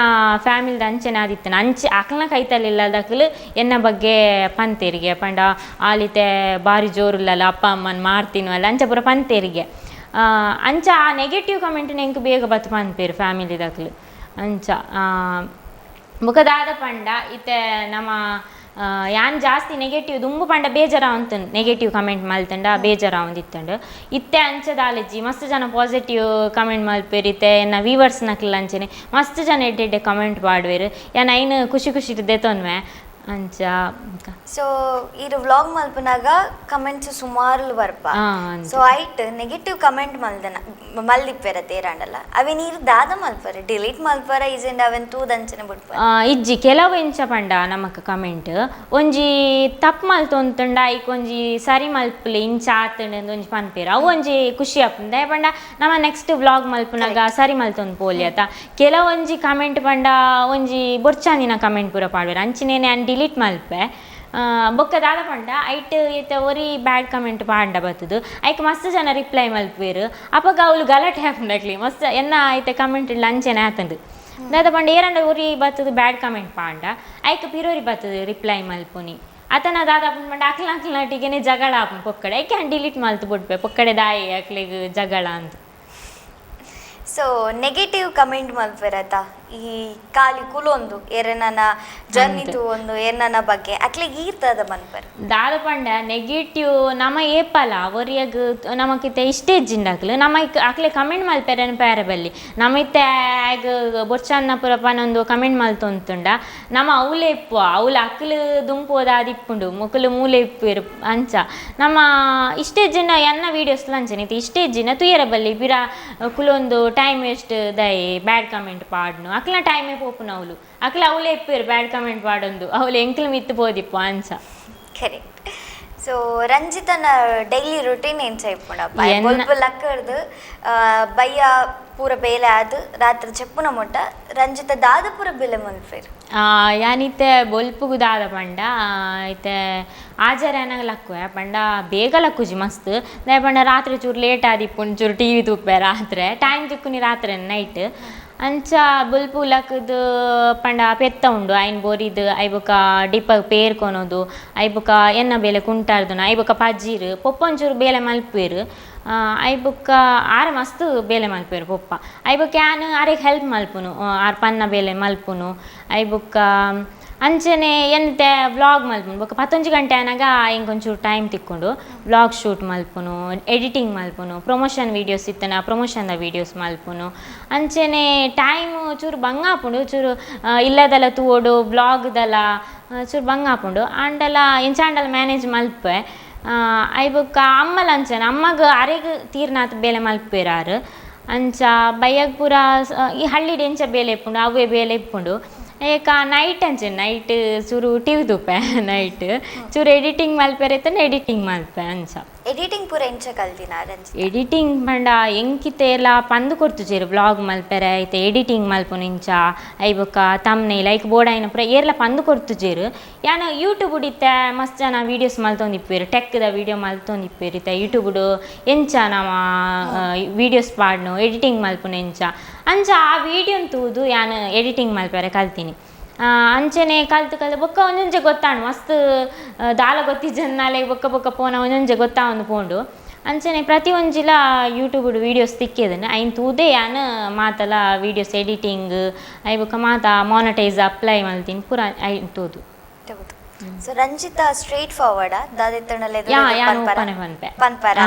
Speaker 2: ಫ್ಯಾಮಿಲಿದ ಅಂಚೆನೆ ಆದಿತ್ತನ ಅಂಚೆ ಅಕ್ಲ್ನ ಕೈತಲಿಲ್ಲದಕ್ಲು ಎನ್ನ ಬಗ್ಗೆ ಪಂತೇರಿಗೆ. ಪಂಡ ಆಲಿತೆ ಬಾರಿ ಜೋರುಲ್ಲಲ್ಲ, ಅಪ್ಪ ಅಮ್ಮನ್ ಮಾರ್ತಿನವಲ್ಲ, ಅಂಚ ಪೂರ ಪಂತೇರಿಗೆ. ಅಂಚ ಆ ನೆಗೆಟಿವ್ ಕಮೆಂಟ್ ಎಂಕ್ ಬೇಗ ಬತ್ತು ಪನ್ಪೇರು ಫ್ಯಾಮಿಲಿದಕ್ಲು ಅಂಚ. ಬೊಕ ದಾದ ಪಂಡ ಇತ್ತೆ ನಮ ಯಾನ್ ಜಾಸ್ತಿ ನೆಗೆಟಿವ್ ದುಂಬು ಪಂಡ ಬೇಜಾರಾವಂತುಂಡು. Negative comment ಮಲ್ತಂಡ ಬೇಜಾರಾವೊಂದಿತ್ತುಂಡು. ಇತ್ತೆ ಅಂಚ ದಾಲಜ್ಜಿ, ಮಸ್ತ್ ಜನ ಪಾಸಿಟಿವ್ ಕಮೆಂಟ್ ಮಲ್ಪೆರ್. ಇತ್ತೆ ಎನ್ನ ವೀವರ್ಸ್ ನಕ್ಲ್ ಅಂಚನೆ ಮಸ್ತ್ ಜನ ಎಡ್ಡೆ ಎಡ್ಡೆ ಕಮೆಂಟ್ ಪಾಡುವೆರ್. ಯಾನ್ ಐನ್ ಖುಷಿ ಖುಷಿ ದೆತೊನ್ವೆ ಅಂಚ.
Speaker 1: ಸೊ ಈರ್ ವ್ಲಾಗ್ ಮಲ್ಪುನಾಗ ಕಮೆಂಟ್ಸ್ ಸುಮಾರುಲು ಬರ್ಪ.
Speaker 2: ಅಂದ್.
Speaker 1: ಸೊ ಐಟ್ ನೆಗೆಟಿವ್ ಕಮೆಂಟ್ ಮಲ್ದನ ಮಲ್ದಿಪ್ಪೆರ ತೇರಾಂಡಲ ಅವೆನ್ ಈರ್ ದಾದ ಮಲ್ಪರ? ಡಿಲೀಟ್ ಮಲ್ಪರ, ಇಜೆಂಡ ಅವೆನ್ ತೂದಂಚನೆ ಬುಡ್ಪರ?
Speaker 2: ಇಜ್ಜಿ, ಕೆಲವು ಎಂಚ ಪಂಡ ನಮಕ್ ಕಮೆಂಟ್ ಒಂಜಿ ತಪ್ಪು ಮಲ್ತೊಂತುಂಡ ಐಕ್ ಒಂಜಿ ಸರಿ ಮಲ್ಪುಲೆ, ಇಂಚ ಆತುಂಡು ಅಂದ್ ಒಂಜಿ ಪನ್ಪೆರ್. ಅವು ಒಂಜಿ ಖುಷಿ ಆಪುಂಡು. ದಾಯೆ ಪಂಡ ನಮ ನೆಕ್ಸ್ಟ್ ವ್ಲಾಗ್ ಮಲ್ಪುನಗ ಸರಿ ಮಲ್ತೊಂದು ಪೋಲಿ ಅತ. ಕೆಲವೊಂಜಿ ಕಮೆಂಟ್ ಪಂಡ ಒಂಜಿ ಬೊರ್ಚಾಂದಿನ ಕಮೆಂಟ್ ಪೂರ ಪಾಡುವೆರ್. ಅಂಚಿನೇನೆ ಯಾನ್ ಡಿಲೀಟ್ ಮಲ್ಪೆ. ಬೊಕ್ಕ ದಾದ ಪಂಡ ಐಟ್ ಇತ್ತೆ ಒರಿ ಬ್ಯಾಡ್ ಕಮೆಂಟ್ ಪಾಂಡ ಬತ್ತುದು ಐಕ್ ಮಸ್ತ್ ಜನ ರಿಪ್ಲೈ ಮಲ್ಪುವೆರ್. ಅಪಗ ಅವ್ಲು ಗಲಾಟೆ ಆಪುಂಡು ಅಕ್ಲಿ ಮಸ್ತ್. ಎನ್ನ ಐತೆ ಕಮೆಂಟ್ ಅಂಚೆನೆ ಆತುಂಡು. ದಾದ ಪಂಡ ಏರಂಡ ಒರಿ ಬತ್ತುದು ಬ್ಯಾಡ್ ಕಮೆಂಟ್ ಪಾಂಡ ಐಕ್ ಪಿರೊರಿ ಬತ್ತುದು ರಿಪ್ಲೈ ಮಲ್ಪುನಿ ಅತನ ದಾದ ಆಪುಂಡು ಪಂಡ ಅಕ್ಲ ಅಕ್ಲ್ನೊಟ್ಟಿಗೆನೆ ಜಗಳ ಆಪುಂಡು ಪೊಕ್ಕಡೆ. ಐಕೆ ಯಾನ್ ಡಿಲೀಟ್ ಮಲ್ತು ಬುಡ್ಪೆ, ಪೊಕ್ಕಡೆ ದಾಯಿ ಅಕ್ಲೆಗ್ ಜಗಳ ಅಂತ.
Speaker 1: So negative comment ಮಲ್ಪೆರತ? ಈ ಖಾಲಿ ಕುಲೊಂದು ಏರೆನನ ಜರ್ನಿ ತೂವೊಂದು ಏರ್ನನ ಬಗ್ಗೆ ಅಕ್ಲೆಗ್ ಈರ್ತದ ಮನ್ಪರ್?
Speaker 2: ದಾದ ಪಂಡ ನೆಗೆಟಿವ್ ನಮ ಏಪಲ ಒರಿಯಗ್ ನಮಕಿತ್ತೆ ಇಷ್ಟೇ ಜಿಂಡಾಕ್ಲು ನಮ ಅಕ್ಲೆ ಕಮೆಂಟ್ ಮಲ್ಪೆರೆ ಪ್ಯಾರೆ ಬಲ್ಲಿ. ನಮ ಇತ್ತೆ ಆಗ್ ಬೊರ್ಚನ್ನ ಪೂರ ಪನೊಂದು ಕಮೆಂಟ್ ಮಲ್ತೊಂತುಂಡ ನಮ ಅವ್ಲೆ ಇಪ್ಪುವ, ಅವ್ಲು ಅಕ್ಲು ದುಂಪೋದ ಆದಿಪ್ಪುಂಡು, ಮೊಕುಲು ಮೂಲೆ ಇಪ್ಪುವೆರ್. ಅಂಚ ನಮ್ಮ ಇಷ್ಟೇ ಜಿನ ಎನ್ನ ವೀಡಿಯೋಸ್ ಅಂಚನೆ ಇತ್ತೆ ಇಷ್ಟೇ ಜಿನ ತುಯರ ಬಲ್ಲಿ. ಪಿರ ಕುಲೊಂದು ಟೈಮ್ ವೇಸ್ಟ್ ದಯೆ ಬ್ಯಾಡ್ ಕಮೆಂಟ್ ಪಾಡ್ನು ಅಕ್ಲ ಟೈಮೇ ಪೋಪುನ. ಅವ್ಲು ಅಕ್ಲ ಅವ್ಲೇ ಇಪ್ಪುವೆರ್ ಬ್ಯಾಡ್ ಕಮೆಂಟ್ ಪಾಡೊಂದು, ಅವ್ಲು ಎಂಕ್ಲು ಮಿತ್ತು ಪೋದಿಪ್ಪು ಅಂಚ.
Speaker 1: ಕರೆಕ್ಟ್. ಸೊ ರಂಜಿತನ ಡೈಲಿ ರುಟೀನ್ ಏನ್ ಇಪ್ಪುಂಡಪ್ಪ? ಬೊಲ್ಪು ಲಕ್ಕರ್ದು ಬಯ್ಯ ಪೂರ ಬೇಲೆ ಆದ್ ರಾತ್ರಿ ಚೆಪ್ಪುನ ಮುಟ್ಟ ರಂಜಿತ ದಾದ ಪೂರ ಬೆಲೆ ಮನ್ಪೆರ್?
Speaker 2: ಯಾನಿತ್ತೆ ಬೊಲ್ಪುಗು ದಾದ ಪಂಡ ಇತ್ತೆ ಆಜಾರ ಲಕ್ಕುವೆ ಪಂಡ ಬೇಗ ಲಕ್ಕುಜಿ ಮಸ್ತ್. ದಾಯೆ ಪಂಡ ರಾತ್ರಿ ಚೂರು ಲೇಟ್ ಆದಿಪ್ಪುಂಡು, ಚೂರು ಟಿವಿ ತೂಪೆ ರಾತ್ರೆ, ಟೈಮ್ ತಿಕ್ಕುನಿ ರಾತ್ರೆ ನೈಟ್. ಅಂಚ ಬೊಲ್ಪು ಲಕ್ಕುದು ಪಂಡ ಪೆತ್ತ ಉಂಡು, ಐನ್ ಬೋರಿದ್, I ಬೊಕ ಡಿಪ್ಪ ಪೇರ್ ಕೊನೊದು, I ಬೊಕ ಎನ್ನ ಬೇಲೆ ಕುಂಟಾರ್ದುನ, I ಬೊಕ ಪಜೀರ್. ಪೊಪ್ಪ ಒಂಚೂರು ಬೇಲೆ ಮಲ್ಪುವೆರ್. I ಬೊಕ್ಕ ಆರ್ ಮಸ್ತ್ ಬೇಲೆ ಮಲ್ಪುವೆರ್ ಪೊಪ್ಪ. I ಬೊಕ್ಕ ಯಾನ್ ಆರೆಗ್ ಹೆಲ್ಪ್ ಮಲ್ಪುನು, ಆರ್ ಪನ್ನ ಬೇಲೆ ಮಲ್ಪುನು. I ಬೊಕ್ಕ ಅಂಚನೆ ಎಂತೆ ವ್ಲಾಗ್ ಮಲ್ಪುನು. ಬೊಕ್ಕ 11 ಗಂಟೆ ಆನಗ ಎಂಕ್ ಒಂಚೂರು ಟೈಮ್ ತಿಕ್ಕುಂಡು, ವ್ಲಾಗ್ ಶೂಟ್ ಮಲ್ಪುನು, ಎಡಿಟಿಂಗ್ ಮಲ್ಪುನು, ಪ್ರಮೋಷನ್ ವೀಡಿಯೋಸ್ ಇತ್ತನ ಪ್ರಮೋಷನ್ದ ವೀಡಿಯೋಸ್ ಮಲ್ಪುನು. ಅಂಚನೆ ಟೈಮ್ ಚೂರು ಬಂಗ ಆಪುಂಡು, ಚೂರು ಇಲ್ಲದೆಲ್ಲ ತೂವೊಡು, ವ್ಲಾಗ್ದೆಲ್ಲ ಚೂರು ಬಂಗ ಆಪುಂಡು. ಆಂಡಲ ಎಂಚಾಂಡಲ ಮ್ಯಾನೇಜ್ ಮಲ್ಪೆ. I ಬೊಕ್ಕ ಅಮ್ಮಲ ಅಂಚನೆ, ಅಮ್ಮಗ್ ಅರೆಗ್ ತೀರ್ನಾತ್ ಬೇಲೆ ಮಲ್ಪುವೆರ್ ಆರ್. ಅಂಚ ಬಯ್ಯಗ್ ಪೂರ ಈ ಹಳ್ಳಿಡ್ ಎಂಚ ಬೇಲೆ ಇಪ್ಪುಂಡು ಅವೇ ಬೇಲೆ ಇಪ್ಪುಂಡು. ಏಕ ನೈಟ್ ಅಂಚೆ ನೈಟ್ ಚೂರು ಟಿವಿ ತೂಪೆ, ನೈಟ್ ಚೂರು ಎಡಿಟಿಂಗ್ ಮಲ್ಪೆರೆ ಇತ್ತಂಡ ಎಡಿಟಿಂಗ್ ಮಲ್ಪೆ ಅಂಚ.
Speaker 1: ಎಡಿಟಿಂಗ್ ಪೂರ ಎಂಚ ಕಲ್ದಿನ ರಂಜಿತ?
Speaker 2: ಎಡಿಟಿಂಗ್ ಪಂಡ ಎಂಕಿತೆ ಎಲ್ಲ ಪಂದ್ ಕೊರ್ತುಜೆರ್ ವ್ಲಾಗ್ ಮಲ್ಪೆರೆ. ಇತ್ತೆ ಎಡಿಟಿಂಗ್ ಮಲ್ಪುನು ಇಂಚ, I ಬೊಕ್ಕ ತಮ್ನೇಲ್ ಐಕ್ ಬೋಡಾಯಿನ ಪೂರ ಏರ್ಲ ಪಂದ್ ಕೊರ್ತುಜೆರ್. ಯಾನ್ ಯೂಟ್ಯೂಬ್ ಇತ್ತೆ ಮಸ್ತ್ ಜನ ವೀಡಿಯೋಸ್ ಮಲ್ತೊಂದಿಪ್ಪುವೆರ್, ಟೆಕ್ದ ವೀಡಿಯೋ ಮಲ್ತೊಂದಿಪ್ಪುವೆರ್. ಇತ್ತೆ ಯೂಟ್ಯೂಬ್ ಎಂಚ ನಮ ವೀಡಿಯೋಸ್ ಪಾಡ್ನು, ಎಡಿಟಿಂಗ್ ಮಲ್ಪುನು ಎಂಚ ಅಂಚ ಆ ವೀಡಿಯೋನ್ ತೂದು ಯಾನ್ ಎಡಿಟಿಂಗ್ ಮಲ್ಪೆರೆ ಕಲ್ತೀನಿ. ಅಂಚನೆ ಕಲ್ತು ಕಲ್ತು ಬೊಕ್ಕ ಒಂಜೊಂಜೆ ಗೊತ್ತಾಂಡು ಮಸ್ತ್. ದಾಲ ಗೊತ್ತಿಜ್ಜನ್ನಾಲೆ ಬೊಕ್ಕ ಬೊಕ್ಕ ಪೋನ ಒಂಜೊಂಜೆ ಗೊತ್ತಾವೊಂದು ಪೋಂಡು. ಅಂಚನೆ ಪ್ರತಿ ಒಂಜಿಲ ಯೂಟ್ಯೂಬ್ ವೀಡಿಯೋಸ್ ತಿಕ್ಕಿದನು, ಐನ್ ತೂದೇ ಯಾನ್ ಮಾತಲ videos editing, I ಬೊಕ್ಕ ಮಾತ ಮಾನಿಟೈಸ್ ಅಪ್ಲೈ ಮಲ್ತೀನಿ ಪೂರ ಐನ್ ತೂದು.
Speaker 1: ಸೊ ರಂಜಿತಾ ಸ್ಟ್ರೇಟ್ ಫಾರ್ವರ್ಡ್ ದಾದೆತ್ತಂಡಲ?
Speaker 2: ಯಾ, ಯಾನ್ ಓಪನೆ ಪನ್ಪೆ.
Speaker 1: ಪನ್ಪರ?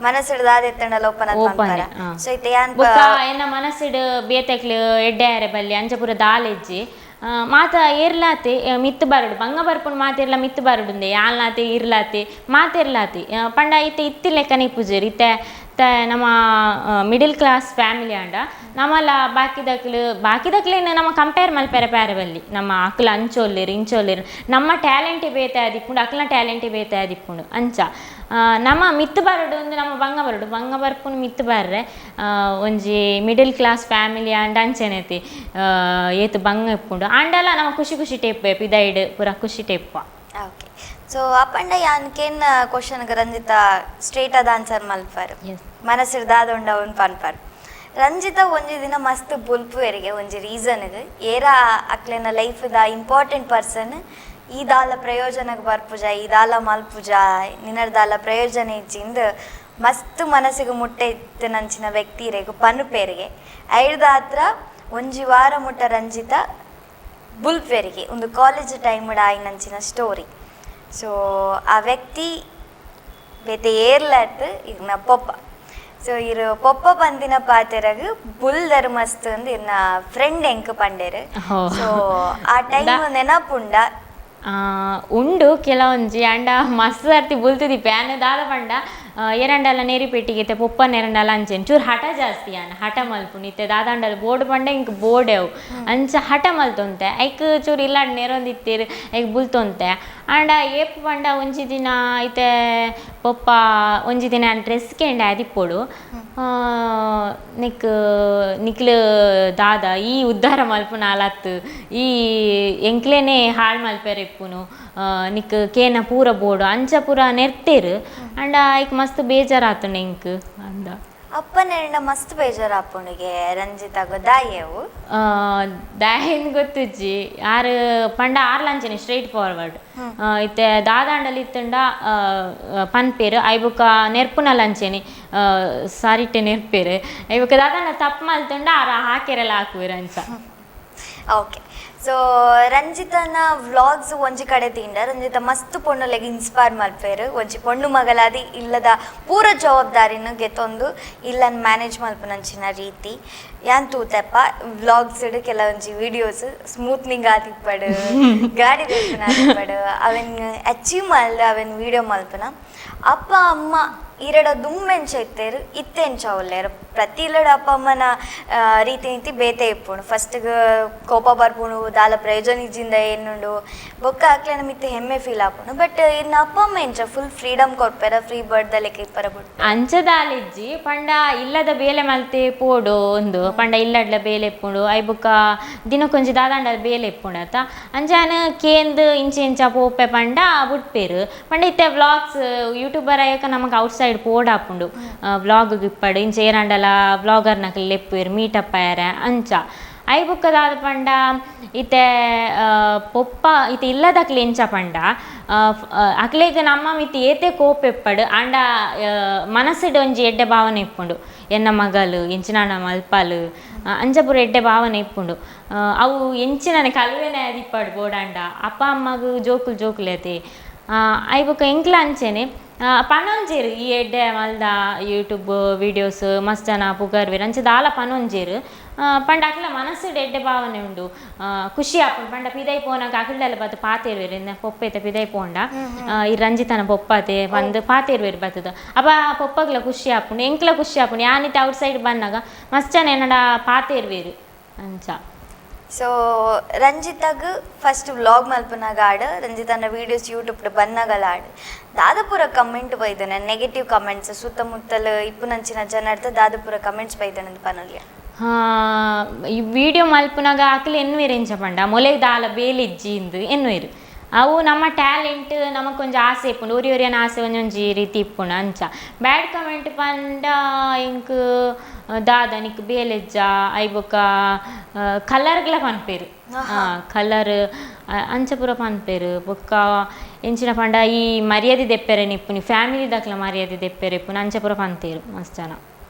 Speaker 1: ಮನಸ್ಸುಡ್ ದಾದೆತ್ತಂಡಲ ಓಪನ್
Speaker 2: ಓಪನ್.
Speaker 1: ಪನ್ಪರ? ಸೊ ಇತ್ತೆ ಯಾನ್
Speaker 2: ಬೊಕ್ಕ ಎನ್ನ ಮನಸ್ಸಿಡ್ ಬೇತೆಕ್ಲು ಎಡ್ಡೆ ಆರೆ ಬಲ್ಲಿ ಅಂಚ ಪೂರ ದಾಲೆಜ್ಜಿ. ಮಾತ ಏರ್ಲಾತೆ ಮಿತ್ತು ಬರಡು, ಬಂಗ ಬರ್ಪುಂಡು. ಮಾತೆರ್ಲ ಮಿತ್ತು ಬರಡುಂದೆ, ಯಾನ್ಲಾತೆ ಇರ್ಲಾತೆ ಮಾತೆರ್ಲಾತೆ. ಪಂಡ ಇತ್ತೆ ಇತ್ತಿ ಲೆಕ್ಕನೆ ಇಪ್ಪುಜೆರ್ ಇತ್ತೆ. ನಮ್ಮ middle class family ಆಂಡ ನಮಲ ಬಾಕಿದಕ್ಲು ಬಾಕಿದಕ್ಲೇನ ನಮ್ಮ ಕಂಪೇರ್ ಮಲ್ಪೆರೆ ಪ್ಯಾರೆ ಬಲ್ಲಿ. ನಮ್ಮ ಅಕ್ಲು ಅಂಚೊಲ್ಲೆರ್ ಇಂಚೊಲ್ಲೆರ್, ನಮ್ಮ ಟ್ಯಾಲೆಂಟೇ ಬೇತೆ ಆದಿಪ್ಪುಂಡು, ಅಕ್ಲ್ನ ಟ್ಯಾಲೆಂಟೇ ಬೇತೆ ಆದಿಪ್ಪುಂಡು. ಅಂಚ ನಮ್ಮ ಮಿತ್ತು ಬರಡು ಒಂದು ನಮ್ಮ ಬಂಗ ಬರಡು, ಬಂಗ ಬರ್ಪುಂಡು ಮಿತ್ತು ಬರ್ರೆ. ಒಂಜಿ middle class family ಆಂಡ ಅಂಚೆನೆತಿ ಏತ್ ಬಂಗ ಇಪ್ಪುಂಡು. ಆಂಡಲ ನಮ್ಮ ಖುಷಿ ಖುಷಿ ಟೇಪ್ ಪಿದೈಡ್ ಪೂರ ಖುಷಿ ಟೇಪ್ಪ.
Speaker 1: ಓಕೆ, ಸೊ ಅಪಂಡ ಯಾನ್ ಕೇನ್ ಕ್ವಶನ್ ರಂಜಿತಾ ಸ್ಟ್ರೇಟ್ ಆದ ಆನ್ಸರ್ ಮಲ್ಪರ್.
Speaker 2: ಎಸ್.
Speaker 1: ಮನಸ್ಸಿಡ್ ದಾದ ಉಂಡ ಅವನ್ ಪನ್ಪರ್. ರಂಜಿತಾ ಒಂಜಿ ದಿನ ಮಸ್ತ್ ಬುಲ್ಪುವೆರಿಗೆ ಒಂಜಿ ರೀಸನ್ಗ್ ಏರ ಅಕ್ಲೆನ life the important person ಈ ದಾಲ ಪ್ರಯೋಜನಕ್ಕೆ ಬರ್ಪುಜ, ಈ ದಾಲ ಮಲ್ಪುಜ, ನಿನ್ನರ್ ದಾಲ ಪ್ರಯೋಜನ ಇಜ್ಜಿಂದ್ ಮಸ್ತ್ ಮನಸ್ಸಿಗೆ ಮುಟ್ಟೆ ಇತ್ತಿನಂಚಿನ ವ್ಯಕ್ತಿ ಇರೆಗ್ ಪನ್ಪೇರಿಗೆ. ಐಡ್ದಾತ್ರ ಒಂಜಿ ವಾರ ಮುಟ್ಟ ರಂಜಿತಾ ಬುಲ್ಪೆರಿಗೆ ಒಂದು ಕಾಲೇಜ್ ಟೈಮ್ ಆಯಿನಂಚಿನ ಸ್ಟೋರಿ. ಸೊ ಆ ವ್ಯಕ್ತಿ ಬೇತೆ ಏರ್ಲತ್ ಇರ್ನ ಪೊಪ್ಪ. ಸೊ ಇರು ಪೊಪ್ಪ ಬಂದಿನ ಪಾತೆರಗ್ ಬುಲ್ದರ್ ಮಸ್ತ್ ಅಂದ್ ಇರ್ನ ಫ್ರೆಂಡ್ ಎಂಕ್ ಪಂಡೇರು. ಸೊ ಆ ಟೈಮ್ ನೆನಪುಂಡ?
Speaker 2: ಉಂಡು ಕೆಲವೊಂಜಿ. ಅಂಡ ಮಸ್ತ್ ಸರ್ತಿ ಬುಲ್ತುದಿಪ್ಪೆ ಆನ. ದಾದ ಪಂಡ ಎರಂಡಲ ನೇರಿಪೇಟಿಗೆ ಇತ್ತೆ ಪೊಪ್ಪನ ಎರಂಡಲ ಅಂಚೆನ್ ಚೂರು ಹಠ ಜಾಸ್ತಿ. ಆನ ಹಠ ಮಲ್ಪುನು. ಇತ್ತೆ ದಾದಾಂಡಲ ಬೋರ್ಡ್ ಪಂಡ ಇಂಕ್ ಬೋರ್ಡ್ ಅವು ಅಂಚ ಹಠ ಮಲ್ತೊಂತೆ. ಐಕ್ ಚೂರು ಇಲ್ಲಾಂಡ್ ನೆರೊಂದಿತ್ತೆರ್, ಐಕ್ ಬುಲ್ತೊಂತೆ. ಆಂಡ ಏಪ್ ಪಂಡ ಒಂಜಿ ದಿನ ಇತ್ತೆ ಪೊಪ್ಪ ಒಂಜಿ ದಿನ ಡ್ರೆಸ್ ಕೇಂಡ ಆದಿಪ್ಪೊಡು. ನಿಕ್ ನಿಕ್ಲು ದಾದ ಈ ಉದ್ಧಾರ ಮಲ್ಪುನಾಲತ್ತು, ಈ ಎಂಕ್ಲೇನೆ ಹಾಳು ಮಲ್ಪೆರೆ ಇಪ್ಪುನು, ನಿಕ್ ಕೇನ ಪೂರ ಬೋಡು ಅಂಚ ಪೂರ ನೆರ್ತೇರು. ಅಂಡ ಐಕ್ ಮಸ್ತ್ ಬೇಜಾರಾತುಂಡು ಎಂಕ್ ಅಂದ.
Speaker 1: ಅಪ್ಪನೆಂಡ ಮಸ್ತ್ ಬೇಜಾರಾಪುಂಡುಗೆ ರಂಜಿತಾಗ, ದಾಯೆವು?
Speaker 2: ದಾಯೆನ್ ಗೊತ್ತುಜ್ಜಿ. ಆರ್ ಪಂಡ ಆರ್ಲಂಚನೆ ಸ್ಟ್ರೈಟ್ ಫಾರ್ವರ್ಡ್. ಇತ್ತೆ ದಾದಾಂಡಲ ಇತ್ತುಂಡ ಪನ್ಪೇರು. I ಬೊಕ್ಕ ನೆರ್ಪುನಲ ಅಂಚೆನೆ ಸಾರಿಟ್ಟೆ ನೆರ್ಪೇರು. I ಬೊಕ್ಕ ದಾದಾಂಡ ತಪ್ಪು ಮಲ್ತುಂಡ ಆರ್ ಹಾಕೆರೆಲ್ಲ ಹಾಕುವೆರ್ ಅಂಚ.
Speaker 1: Okay, so ರಂಜಿತನ vlogs ಒಂಜಿ ಕಡೆ ತಿಂಡ ರಂಜಿತ ಮಸ್ತ್ ಪೊಣ್ಣುಲೆಗ್ ಇನ್ಸ್ಪೈರ್ ಮಲ್ಪೇರು. ಒಂಜಿ ಪೊಣ್ಣು ಮಗಲಾದಿ ಇಲ್ಲದ ಪೂರ ಜವಾಬ್ದಾರಿನ ಗೆತೊಂದು ಇಲ್ಲನ್ ಮ್ಯಾನೇಜ್ ಮಲ್ಪುನಂಚಿನ ರೀತಿ ಯಾನ್ ತೂತೆಪ್ಪ ವ್ಲಾಗ್ಸ್ ಕೆಲವೊಂಜಿ ವಿಡಿಯೋಸ್. ಸ್ಮೂತ್ನಿಂಗ್ ಆದಿಪ್ಪಡು, ಗಾಡಿ ಆದಿಪ್ಪಡು, ಅವೆನ್ ಅಚೀವ್ ಮಲ್ದ ಅವೆನ್ ವಿಡಿಯೋ ಮಲ್ಪುನ. ಅಪ್ಪ ಅಮ್ಮ ಈರೆಡ ದುಮ್ಮೆಂಚ ಇತ್ತೇರು, ಇತ್ತೆಂಚ ಉಲ್ಲೇರು? ಪ್ರತಿ ಇಲ್ಲಡ ಅಪ್ಪ ಅಮ್ಮನ ರೀತಿ ನೀತಿ ಬೇತೆ ಇಪ್ಪುಂಡು. ಫಸ್ಟ್ಗೆ ಕೋಪ ಬರ್ಪುಂಡು, ದಾಲ ಪ್ರಯೋಜನ ಇಜ್ಜಿಂದ ಏನುಂಡು, ಬೊಕ್ಕ ಅಕ್ಲೆನ ಮಿತ್ತ ಹೆಮ್ಮೆ ಫೀಲ್ ಆಪುಂಡು. ಬಟ್ ಇನ್ನ ಅಪ್ಪ ಅಮ್ಮ ಎಂಚ, ಫುಲ್ ಫ್ರೀಡಮ್ ಕೊರ್ಪೆರ, ಫ್ರೀ ಬರ್ಡ್ ಲೆಕ್ಕ ಇಪ್ಪರ ಬಿಡು?
Speaker 2: ಅಂಚದಾಲಿಜ್ಜಿ. ಪಂಡ ಇಲ್ಲದ ಬೇಲೆ ಮಲ್ತೆ ಪೋಡು ಒಂದು ಪಂಡ ಇಲ್ಲಡ್ಲ ಬೇಲೆ ಇಪ್ಪುಂಡು. I ಬೊಕ್ಕ ದಿನಕ್ಕೊಂಜಿ ದಾದಾಂಡ ಬೇಲೆ ಇಪ್ಪುಂಡು ಅತ್ತ. ಅಂಚಾನ ಕೇಂದ್ ಇಂಚ ಇಂಚ ಪೋಪೆ ಪಂಡ ಬುಟ್ಪೇರು. ಪಂಡ ಇತ್ತೆ ವ್ಲಾಗ್ಸ್ ಯೂಟ್ಯೂಬರ್ ಆಯಕ ನಮಕ್ ಔಟ್ ಸೈಡ್ ಪೋಡಾಪುಂಡು. ವ್ಲಾಗ್ ಇಪ್ಪಡು, ಇಂಚ ಏರಾಂಡಲ ವ್ಲಾಗರ್ ನಕಲ್ ಲೆಪ್ಪುವೆರ್ ಮೀಟಪ್ ಆಯರೆ ಅಂಚ. I ಬೊಕ್ಕ ದಾದ ಪಂಡ ಇತ್ತೆ ಪೊಪ್ಪ ಇತ್ತೆ ಇಲ್ಲದಕ್ಲೆ ಎಂಚ ಪಂಡ ಅಕ್ಲೆಗ್ ನಮ್ಮ ಮಿತ್ತ್ ಏತೆ ಕೋಪ ಇಪ್ಪಡು, ಆಂಡ ಮನಸ್ಸುಡ್ ಒಂಜಿ ಎಡ್ಡೆ ಭಾವನೆ ಇಪ್ಪುಂಡು, ಎನ್ನ ಮಗಲು ಎಂಚಿನಾಂಡ ಮಲ್ಪಾಲು, ಅಂಚ ಪೂರ ಎಡ್ಡೆ ಭಾವನೆ ಇಪ್ಪುಂಡು. ಅವು ಎಂಚಿನನೆ ಕಲುವೆನೆ ಆದಿಪ್ಪಡು ಬೋಡಾಂಡ ಅಪ್ಪ ಅಮ್ಮಗ್ ಜೋಕುಲು ಜೋಕುಲು ಅತೆ. I ಬೊಕ್ಕ ಎಂಕ್ಲ ಅಂಚೆನೆ ಪನೊಂಜೆರ್, ಈ ಎಡ್ಡೆ ಮಲ್ದ ಯೂಟ್ಯೂಬ್ ವೀಡಿಯೋಸ್ ಮಸ್ತ್ ಜನ ಪುಗರ್ವೆರ್ ಅಂಚ ದಾಲ ಪನೊಂಜೆರ್. ಪಂಡ ಅಕ್ಲ ಮನಸ್ಸುಡ್ ಎಡ್ಡೆ ಭಾವನೆ ಉಂಡು, ಖುಷಿ ಆಪುಂಡು. ಪಂಡ ಪಿದೈ ಪೋನಾಗ ಅಕಲ್ಡೆಲ್ಲ ಬತ್ತು ಪಾತೆರ್ವೆರ್, ಎನ್ನ ಪೊಪ್ಪೆತ ಪಿದೈ ಪೋಂಡ ಈ ರಂಜಿತನ ಪೊಪ್ಪತೆ ಪಂದ್ ಪಾತೆರ್ವೆರ್ ಬತ್ತದ. ಅಪ ಪೊಪ್ಪಗ್ಲ ಖುಷಿ ಆಪುಂಡು, ಎಂಕ್ಲ ಖುಷಿ ಆಪುಂಡು. ಯಾನಿತ್ತೆ ಔಟ್ ಸೈಡ್ ಬನ್ನಗ ಮಸ್ತ್ ಜನ ಎನ್ನಡ ಪಾತೆರ್ವೆರ್ ಅಂಚ.
Speaker 1: ಸೊ ರಂಜಿತಾಗ್ ಫಸ್ಟ್ ವ್ಲಾಗ್ ಮಲ್ಪುನಾಗ ಆಡ್, ರಂಜಿತನ ವೀಡಿಯೋಸ್ ಯೂಟ್ಯೂಬ್ ಬನ್ನಗಲ ಆಡ್, ದಾದಪುರ ಕಮೆಂಟ್ ಬೈದನೆ, ನೆಗೆಟಿವ್ ಕಮೆಂಟ್ಸ್, ಸುತ್ತಮುತ್ತಲು ಇಪ್ಪುನಂಚಿನ ಜನರ್ತ ದಾದಪುರ ಕಮೆಂಟ್ಸ್ ಬೈದನೆ ಅಂತ ಪನೊಲಿಯ?
Speaker 2: ಈ ವಿಡಿಯೋ ಮಲ್ಪುನಾಗ ಅಕ್ಲು ಎನ್ನುವೆರ್ ಎಂಚ ಪಂಡ ಮೊಲೆಗ್ ದಾಲ ಬೇಲಿಜ್ಜಿ ಇಂದ್ ಎನ್ನುವೆರ್. ಅವು ನಮ್ಮ ಟ್ಯಾಲೆಂಟ್, ನಮಕ್ ಒಂಜಿ ಆಸೆ ಇಪ್ಪುಂಡು, ಒರಿ ಒರಿಯನ ಆಸೆ ಒಂಜೊಂಜಿ ರೀತಿ ಇಪ್ಪುಂಡು ಅಂಚ. ಬ್ಯಾಡ್ ಕಮೆಂಟ್ ಪಂಡ ಎಂಕ್ ದಾದ ನಿಕ್ ಬೇಲೆಜ್ಜ, I ಬೊಕ್ಕ ಕಲರ್ಗ್ಲ ಪನ್ಪೆರ್, ಕಲರ್ ಅಂಚ ಪೂರ ಪನ್ಪೆರ್. ಬೊಕ್ಕ ಎಂಚಿನ ಪಂಡ ಈ ಮರ್ಯಾದೆ ದೆಪ್ಪೆರೆ ನಿಪ್ಪುನಿ, ಫ್ಯಾಮಿಲಿ ದಕ್ಲ ಮರ್ಯಾದೆ ದೆಪ್ಪೆರೆ ಇಪ್ಪುನಿ, ಅಂಚ ಪೂರ ಪಂತೇರು ಮಸ್ತ್ ಜನ.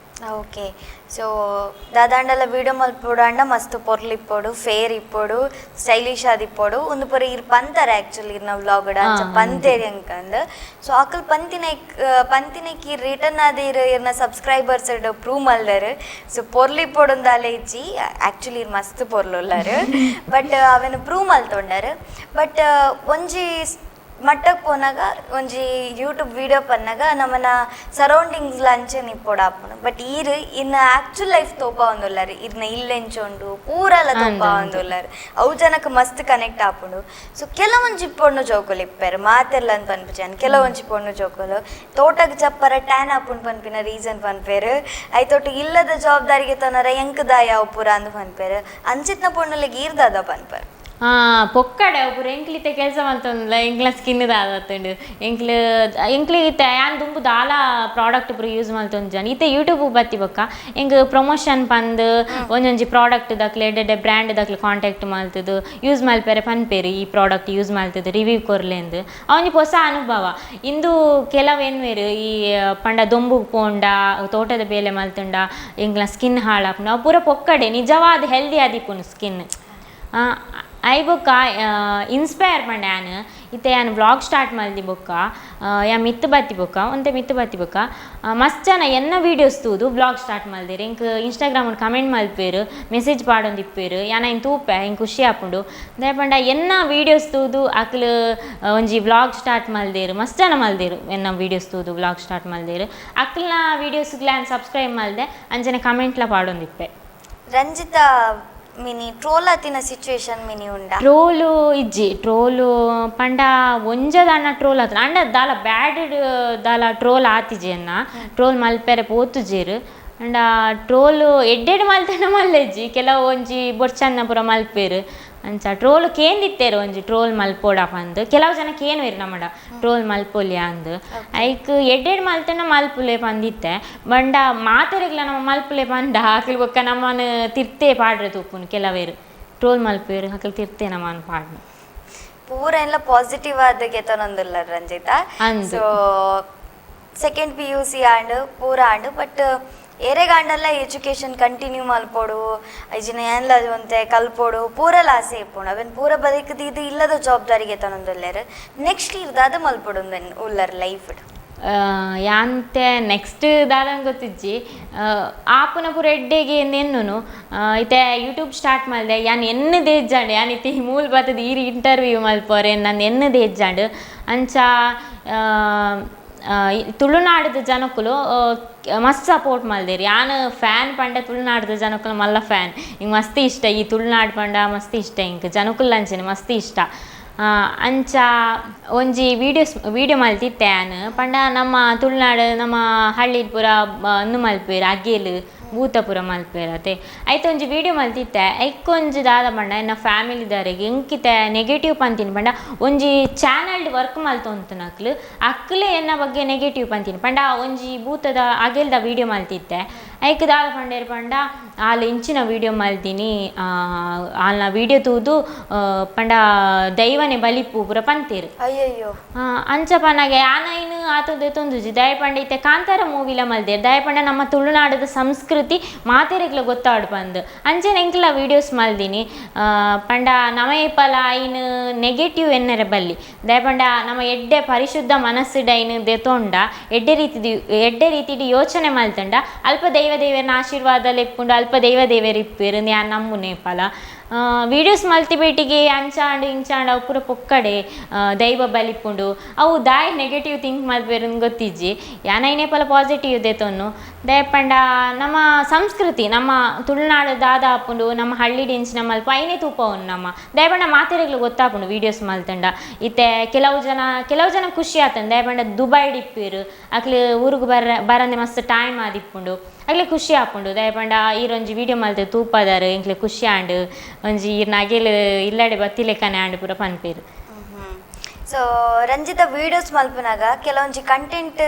Speaker 1: ಓಕೆ, ಸೊ ದಾದಾಂಡಲ ವೀಡಿಯೋ ಮಲ್ಪೊಡಾಂಡ ಮಸ್ತ್ ಪೊರ್ಲು ಇಪ್ಪೊಡು, ಫೇರ್ ಇಪ್ಪೊಡು, ಸ್ಟೈಲಿಶ್ ಆದಿಪ್ಪೊಡು. ಒಂದು ಪೂರ ಇರ್ ಪಂತಾರೆ ಆಕ್ಚುಲಿ ಇರ್ನ ವ್ಲಾಗ್ ಅಂಚ ಪಂತೇರಿ ಅಂಕಂದ್. ಸೊ ಅಕಲ್ ಪಂತಿನೈಕ್ ಪಂತಿನೈಕ್ ಈ ರಿಟರ್ನ್ ಆದ ಇರ್ ಇರ್ನ ಸಬ್ಸ್ಕ್ರೈಬರ್ಸ್ ಪ್ರೂವ್ ಮಲ್ದರ್. ಸೊ ಪೊರ್ಲು ಇಪ್ಪೊಡುಂದಾಲೆ ಇಜ್ಜಿ, ಆಕ್ಚುಲಿ ಇರ್ ಮಸ್ತ್ ಪೊರ್ಲು, ಬಟ್ ಅವೆನ್ ಪ್ರೂವ್ ಮಲ್ತೊಂಡರ್. ಬಟ್ ಒಂಜಿ ಮಟ್ಟಕ್ಕೆ ಪೋನಾಗ, ಒಂಜಿ ಯೂಟ್ಯೂಬ್ ವೀಡಿಯೋ ಪನ್ನಾಗ ನಮ್ಮನ ಸರೌಂಡಿಂಗ್ಸ್ ಅಂಚೆನೆ ಇಪ್ಪೊಡಾಪುಂಡು. ಬಟ್ ಈರ್ ಇನ್ನ ಆಕ್ಚುಲ್ ಲೈಫ್ ತೋಪಾವೊಂದುಲ್ಲಾರ್, ಇರ್ನ ಇಲ್ಲೆಂಚ ಉಂಡು ಪೂರಲ ತೋಪಾವೊಂದುಲ್ಲಾರ್. ಅವು ಜನಕ್ಕೆ ಮಸ್ತ್ ಕನೆಕ್ಟ್ ಆಪುಂಡು. ಸೊ ಕೆಲವೊಂಜಿ ಪೊಣ್ಣು ಜೋಕುಲು ಇಪ್ಪೆರ್, ಮಾತೆರ್ಲ ಅಂತ ಪನ್ಪುಜಾನ್, ಕೆಲವೊಂಜಿ ಪೊಣ್ಣು ಜೋಕುಲು ತೋಟಗ್ ಚಪ್ಪರ ಟ್ಯಾನ್ ಆಪುಂಡು ಪನ್ಪಿನ ರೀಸನ್ ಪನ್ಪೆರ್. ಐತೊಟ್ಟು ಇಲ್ಲದ ಜವಾಬ್ದಾರಿಗೆ ತನರ ಎಂಕ್ ದಾಯ ಅವು ಪೂರ ಅಂದ್ ಪನ್ಪೆರ್. ಅಂಚಿತ್ನ ಪೊಣ್ಣುಲೆಗ್ ಈರ್ದಾದ ಪನ್ಪೆರ್?
Speaker 2: ಪೊಕ್ಕಡೆ ಪೂರ. ಎಂಕ್ಲಿತ್ತೆ ಕೆಲಸ ಮಲ್ತೊಂದುಲ್ಲ, ಎಂಕ್ಲ ಸ್ಕಿನ್ ದಾದಾತುಂಡು. ಎಂಕ್ಲು ಎಂಕ್ಲು ಇತ್ತೆ ಯಾನ್ ದುಂಬು ದಾಲ ಪ್ರಾಡಕ್ಟ್ ಪೂರ ಯೂಸ್ ಮಲ್ತೊಂದುಜಾನ್. ಇತ್ತೆ ಯೂಟ್ಯೂಬ್ ಬತ್ತಿ ಬೊಕ್ಕ ಎಂಕ್ ಪ್ರಮೋಷನ್ ಪಂದ್ ಒಂಜೊಂಜಿ ಪ್ರಾಡಕ್ಟ್ ದಕ್ಲೆ, ಎಡ್ಡೆ ಬ್ರ್ಯಾಂಡ್ ದಕ್ಲೆ ಕಾಂಟ್ಯಾಕ್ಟ್ ಮಲ್ತುದು ಯೂಸ್ ಮಲ್ಪೆರೆ ಪನ್ಪೆರ್, ಈ ಪ್ರಾಡಕ್ಟ್ ಯೂಸ್ ಮಲ್ತುದು ರಿವ್ಯೂ ಕೊರ್ಲೆಂದು. ಅವೊಂಜಿ ಪೊಸ ಅನುಭವ. ಇಂದು ಕೆಲವು ಎನ್ನುವೆರ್, ಈ ಪಂಡ ದೊಂಬುಗ್ ಪೋಂಡ, ತೋಟದ ಬೇಲೆ ಮಲ್ತುಂಡ ಎಂಕ್ಲ ಸ್ಕಿನ್ ಹಾಳಾಪುಂಡು. ಅವು ಪೂರ ಪೊಕ್ಕಡೆ. ನಿಜವಾದ ಹೆಲ್ದಿ ಆದಿಪ್ಪುಂಡು ಸ್ಕಿನ್. I ಬೊಕ್ಕ ಇನ್ಸ್ಪೈರ್ ಪಂಡ ಯಾನ್ ಇತ್ತೆ ಯಾನ್ ವ್ಲಾಗ್ ಸ್ಟಾರ್ಟ್ ಮಲ್ದಿ ಬೊಕ್ಕ, ಯಾನ್ ಮಿತ್ತ್ ಬತ್ತಿ ಬೊಕ್ಕ, ಒಂತೆ ಮಿತ್ತ್ ಬತ್ತಿ ಬೊಕ್ಕ ಮಸ್ತ್ ಜನ ಎನ್ನ ವೀಡಿಯೋಸ್ ತೂದು ವ್ಲಾಗ್ ಸ್ಟಾರ್ಟ್ ಮಲ್ದೆರ್. ಎಂಕ್ ಇನ್ಸ್ಟಾಗ್ರಾಮ್ ಕಮೆಂಟ್ ಮಲ್ಪೆರ್, ಮೆಸೇಜ್ ಪಾಡೊಂದಿಪ್ಪೆರ್. ಯಾನ್ ಐನ್ ತೂಪೆ, ಎಂಕ್ ಖುಷಿ ಆಪುಂಡು. ದಾಯೆ ಪಂಡ ಎನ್ನ ವೀಡಿಯೋಸ್ ತೂದು ಅಕ್ಲು ಒಂಜಿ ವ್ಲಾಗ್ ಸ್ಟಾರ್ಟ್ ಮಲ್ದೆರ್. ಮಸ್ತ್ ಜನ ಮಲ್ದೆರ್, ಎನ್ನ ವೀಡಿಯೋಸ್ ತೂದು ವ್ಲಾಗ್ ಸ್ಟಾರ್ಟ್ ಮಲ್ದೆರ್. ಅಕ್ಲ್ನ ವೀಡಿಯೋಸ್ಗ್ಲ ಯಾನ್ ಸಬ್ಸ್ಕ್ರೈಬ್ ಮಲ್ದೆ, ಅಂಚನೆ ಕಮೆಂಟ್ಲ ಪಾಡೊಂದಿಪ್ಪೆ.
Speaker 1: ರಂಜಿತಾ ಮಿನಿ ಟ್ರೋಲ್ ಆತಿನ ಸಿಚುವೇಶನ್ ಮಿನಿ ಉಂಡ?
Speaker 2: ಟ್ರೋಲು ಇಜ್ಜಿ. ಟ್ರೋಲು ಪಂಡ ಒಂಜದಾನ ಟ್ರೋಲ್ ಆತನ ಅಂಡ ದಾಲ ಬ್ಯಾಡ್ ದಾಲ ಟ್ರೋಲ್ ಆತಿಜಿ ಅನ್ನ. ಟ್ರೋಲ್ ಮಲ್ಪೆರೆ ಪೋತುಜೆರ್. ಅಂಡ ಟ್ರೋಲು ಎಡ್ಡೆಡ್ ಮಲ್ತನ ಮಲ್ಲೆಜ್ಜಿ, ಕೆಲವು ಒಂಜಿ ಬೊರ್ಚನ್ನ ಪೂರ ಮಲ್ಪೆರ್ ಅಂಚ. ಟ್ರೋಲ್ ಕೇಂದಿತ್ತೆರ್ ಒಂಜಿ ಟ್ರೋಲ್ ಮಲ್ಪೋಡ ಪಂದ್. ಕೆಲವು ಜನ ಕೇನುವೆರ್ ನಮಡ ಟ್ರೋಲ್ ಮಲ್ಪೊಲಿಯ ಅಂದ್. ಐಕ್ ಎಡ್ಡೆಡ್ ಮಲ್ತನ ಮಲ್ಪುಲೆ ಪಂದಿತ್ತೆ. ಬಂಡ ಮಾತೆರೆಗ್ಲ ನಮ ಮಲ್ಪುಲೆ ಪಂಡ ಅಕ್ಲ್ ಬೊಕ್ಕ ನಮ್ಮನ್ ತಿರ್ತೆ ಪಾಡ್ರೆ ತೂಪುನು. ಕೆಲವೇರು ಟ್ರೋಲ್ ಮಲ್ಪುವೆರ್, ಅಕ್ಲ್ ತಿರ್ತೆ ನಮನ್ ಪಾಡ್ನು.
Speaker 1: ಪೂರ ಎಲ್ಲ ಪಾಸಿಟಿವ್ ಆದ ಗೆತೊನೊಂದುಲ್ಲ ರಂಜಿತಾ.
Speaker 2: ಅಂದ್.
Speaker 1: So second PUC and ಪೂರ ಆಂಡ್, ಬಟ್ ಏರೆಗಾಂಡಲ್ಲ ಎಜುಕೇಶನ್ ಕಂಟಿನ್ಯೂ ಮಲ್ಪೊಡು, ಐಜಿನ ಏನ್ಲ ಒಂತೆ ಕಲ್ಪೊಡು ಪೂರಲ ಆಸೆ ಇಪ್ಪುಂಡು. ಅವೆನ್ ಪೂರ ಬದಿಕ್ ದೀದ್ ಇಲ್ಲದ ಜವಾಬ್ದಾರಿಗೆ ತನೊಂದುಲ್ಲೆರ್. ನೆಕ್ಸ್ಟ್ ಇರ್ದಾದ ಮಲ್ಪೊಡು ಉಲ್ಲರ್ ಲೈಫ್?
Speaker 2: ಯಾಂತೆ ನೆಕ್ಸ್ಟ್ ದಾದಂಗ್ ಗೊತ್ತಿಜ್ಜಿ. ಆಪುನ ಪೂರ ಎಡ್ಡೆಗೆ ನೆನ್ನುನು. ಇತ್ತೆ ಯೂಟ್ಯೂಬ್ ಸ್ಟಾರ್ಟ್ ಮಲ್ದೆ. ಯಾನ್ ಎನ್ನದೇ ಇಜ್ಜಾಂಡ್, ಯಾನ್ ಇತ್ತೆ ಈ ಮೂಲು ಬತ್ತುದು ಈರ್ ಇಂಟರ್ವ್ಯೂ ಮಲ್ಪೊರೆ ನನ್ ಎನ್ನದೇ ಇಜ್ಜಾಂಡ್. ಅಂಚ ತುಳುನಾಡದ ಜನಕುಲು ಮಸ್ತ್ ಸಪೋರ್ಟ್ ಮಲ್ದೆರ್. ಯಾನ್ ಫ್ಯಾನ್ ಪಂಡ ತುಳುನಾಡದ ಜನಕುಲು ಮಲ್ಲ ಫ್ಯಾನ್. ಇಂಕ್ ಮಸ್ತ್ ಇಷ್ಟ ಈ ತುಳುನಾಡು ಪಂಡ ಮಸ್ತ್ ಇಷ್ಟ ಇಂಕ್, ಜನಕುಲು ಅಂಚನೆ ಮಸ್ತ್ ಇಷ್ಟ. ಅಂಚ ಒಂಜಿ ವೀಡಿಯೋಸ್ ವೀಡಿಯೋ ಮಲ್ತಿತ್ತೆ ಯಾನ್. ಪಂಡ ನಮ್ಮ ತುಳುನಾಡು ನಮ್ಮ ಹಳ್ಳಿಡ್ ಪೂರ ಉಂದು ಮಲ್ಪುವೆರ್, ಅಗೆಲ್ ಭೂತ ಪೂರ ಮಲ್ಪುವೆರ್ ಅತೆ. ಐತ ಒಂಜಿ ವೀಡಿಯೋ ಮಲ್ತಿತ್ತೆ. ಐಕೊಂಜಿ ದಾದ ಪಂಡ ಎನ್ನ ಫ್ಯಾಮಿಲಿದವರೆಗ್ ಎಂಕಿತೆ ನೆಗೆಟಿವ್ ಪಂತಿನಿ ಪಂಡ ಒಂಜಿ ಚಾನಲ್ಡ್ ವರ್ಕ್ ಮಲ್ತೊಂತುನಕ್ಲು ಅಕ್ಲೆ ಎನ್ನ ಬಗ್ಗೆ ನೆಗೆಟಿವ್ ಪಂತಿನಿ. ಪಂಡ ಒಂಜಿ ಭೂತದ ಅಗೆಲ್ದ ವೀಡಿಯೋ ಮಲ್ತಿತ್ತೆ. ಐಕ್ ದಾದ ಪಂಡೇರ್ ಪಂಡ ಆಲ್ ಇಂಚಿನ ವೀಡಿಯೋ ಮಲ್ದಿನಿ, ಆಲ್ನ ವೀಡಿಯೋ ತೂದು ಪಂಡ ದೈವನೆ ಬಲಿಪು ಪೂರ ಪಂತೇರ್.
Speaker 1: ಅಯ್ಯಯ್ಯೋ.
Speaker 2: ಅಂಚ ಪನ್ನಗ ಯಾನ್ ಐನ್ ಆತ ದೆತೊಂದುಜಿ. ದಾಯೆ ಪಂಡ ಇತ್ತೆ ಕಾಂತಾರ ಮೂವಿಲ ಮಲ್ದೆರ್. ದಾಯೆ ಪಂಡ ನಮ್ಮ ತುಳುನಾಡದ ಸಂಸ್ಕೃತಿ ಮಾತೆರೆಗ್ಲ ಗೊತ್ತಾವಡ್ ಪಂದ್ ಅಂಚನೆ ಎಂಕ್ಲ ವೀಡಿಯೋಸ್ ಮಲ್ದಿನಿ. ಪಂಡ ನಮ ಏಪಲ ಐನ್ ನೆಗೆಟಿವ್ ಎನ್ನರೆ ಬಲ್ಲಿ. ದಾಯೆ ಪಂಡ ನಮ್ಮ ಎಡ್ಡೆ ಪರಿಶುದ್ಧ ಮನಸ್ಸುಡ್ ಐನ್ ದೆತೊಂಡ ಎಡ್ಡೆ ರೀತಿಡ್ ಯೋಚನೆ ಮಲ್ತಂಡ ಅಲ್ಪ ದೈವ ದೇವೆರ್ನ ಆಶೀರ್ವಾದ ಲೆಪ್ಪುಂಡು, ಅಲ್ಪ ದೈವ ದೇವೆರ್ ಇಪ್ಪೆರ್ ಯಾನ್ ನಂಬುನೆ ಏಪಲ. ವೀಡಿಯೋಸ್ ಮಲ್ತಿ ಬೇಟಿಗೆ ಅಂಚಾಂಡ್ ಇಂಚಾಂಡ್ ಅವು ಪೂರ ಪೊಕ್ಕಡೆ. ದೈವ ಬಲಿಪುಂಡು ಅವು ದಾಯೆ ನೆಗೆಟಿವ್ ಥಿಂಕ್ ಮಲ್ಪೆರ್ ಗೊತ್ತಿಜ್ಜಿ. ಯಾನ್ ಐನೇಪಲ ಪಾಸಿಟಿವ್ ದೆತೊನ್ನು. ದಾಯೆ ಪಂಡ ನಮ್ಮ ಸಂಸ್ಕೃತಿ ನಮ್ಮ ತುಳುನಾಡು ದಾದ ಆಪುಂಡು, ನಮ್ಮ ಹಳ್ಳಿಡ್ ಇಂಚಿನ ಮಲ್ಪ ಐನೇ ತೂಪವುಂಡು ನಮ್ಮ. ದಾಯೆ ಪಂಡ ಮಾತೆರೆಗ್ಲ ಗೊತ್ತಾಪುಂಡು ವೀಡಿಯೋಸ್ ಮಲ್ತಂಡ. ಇತ್ತೆ ಕೆಲವು ಜನ ಖುಷಿ ಆತಂಡ್. ದಾಯೆ ಪಂಡ ದುಬೈಡ್ ಇಪ್ಪೆರ್ ಅಕ್ಲು, ಊರುಗು ಬರಂದೆ ಮಸ್ತ್ ಟೈಮ್ ಆದಿಪ್ಪುಂಡು, ಅಕ್ಲೆ ಖುಷಿ ಆಪುಂಡು. ದಾಯೆ ಪಂಡ ಈರೊಂಜಿ ವೀಡಿಯೋ ಮಲ್ತ್ ತೂಪದಾರ್, ಎಂಕ್ಲೆ ಖುಷಿ ಆಂಡ್, ಒಂಜಿ ಈರ್ನ ಅಗೆಲ್ ಇಲ್ಲಡೆ ಬತ್ತಿಲೆಕ್ಕನೆ ಆಂಡ್ ಪೂರ ಪನ್ಪೆರ್.
Speaker 1: ಸೊ ರಂಜಿತ, ವೀಡಿಯೋಸ್ ಮಲ್ಪುನಾಗ ಕೆಲವೊಂಜಿ ಕಂಟೆಂಟ್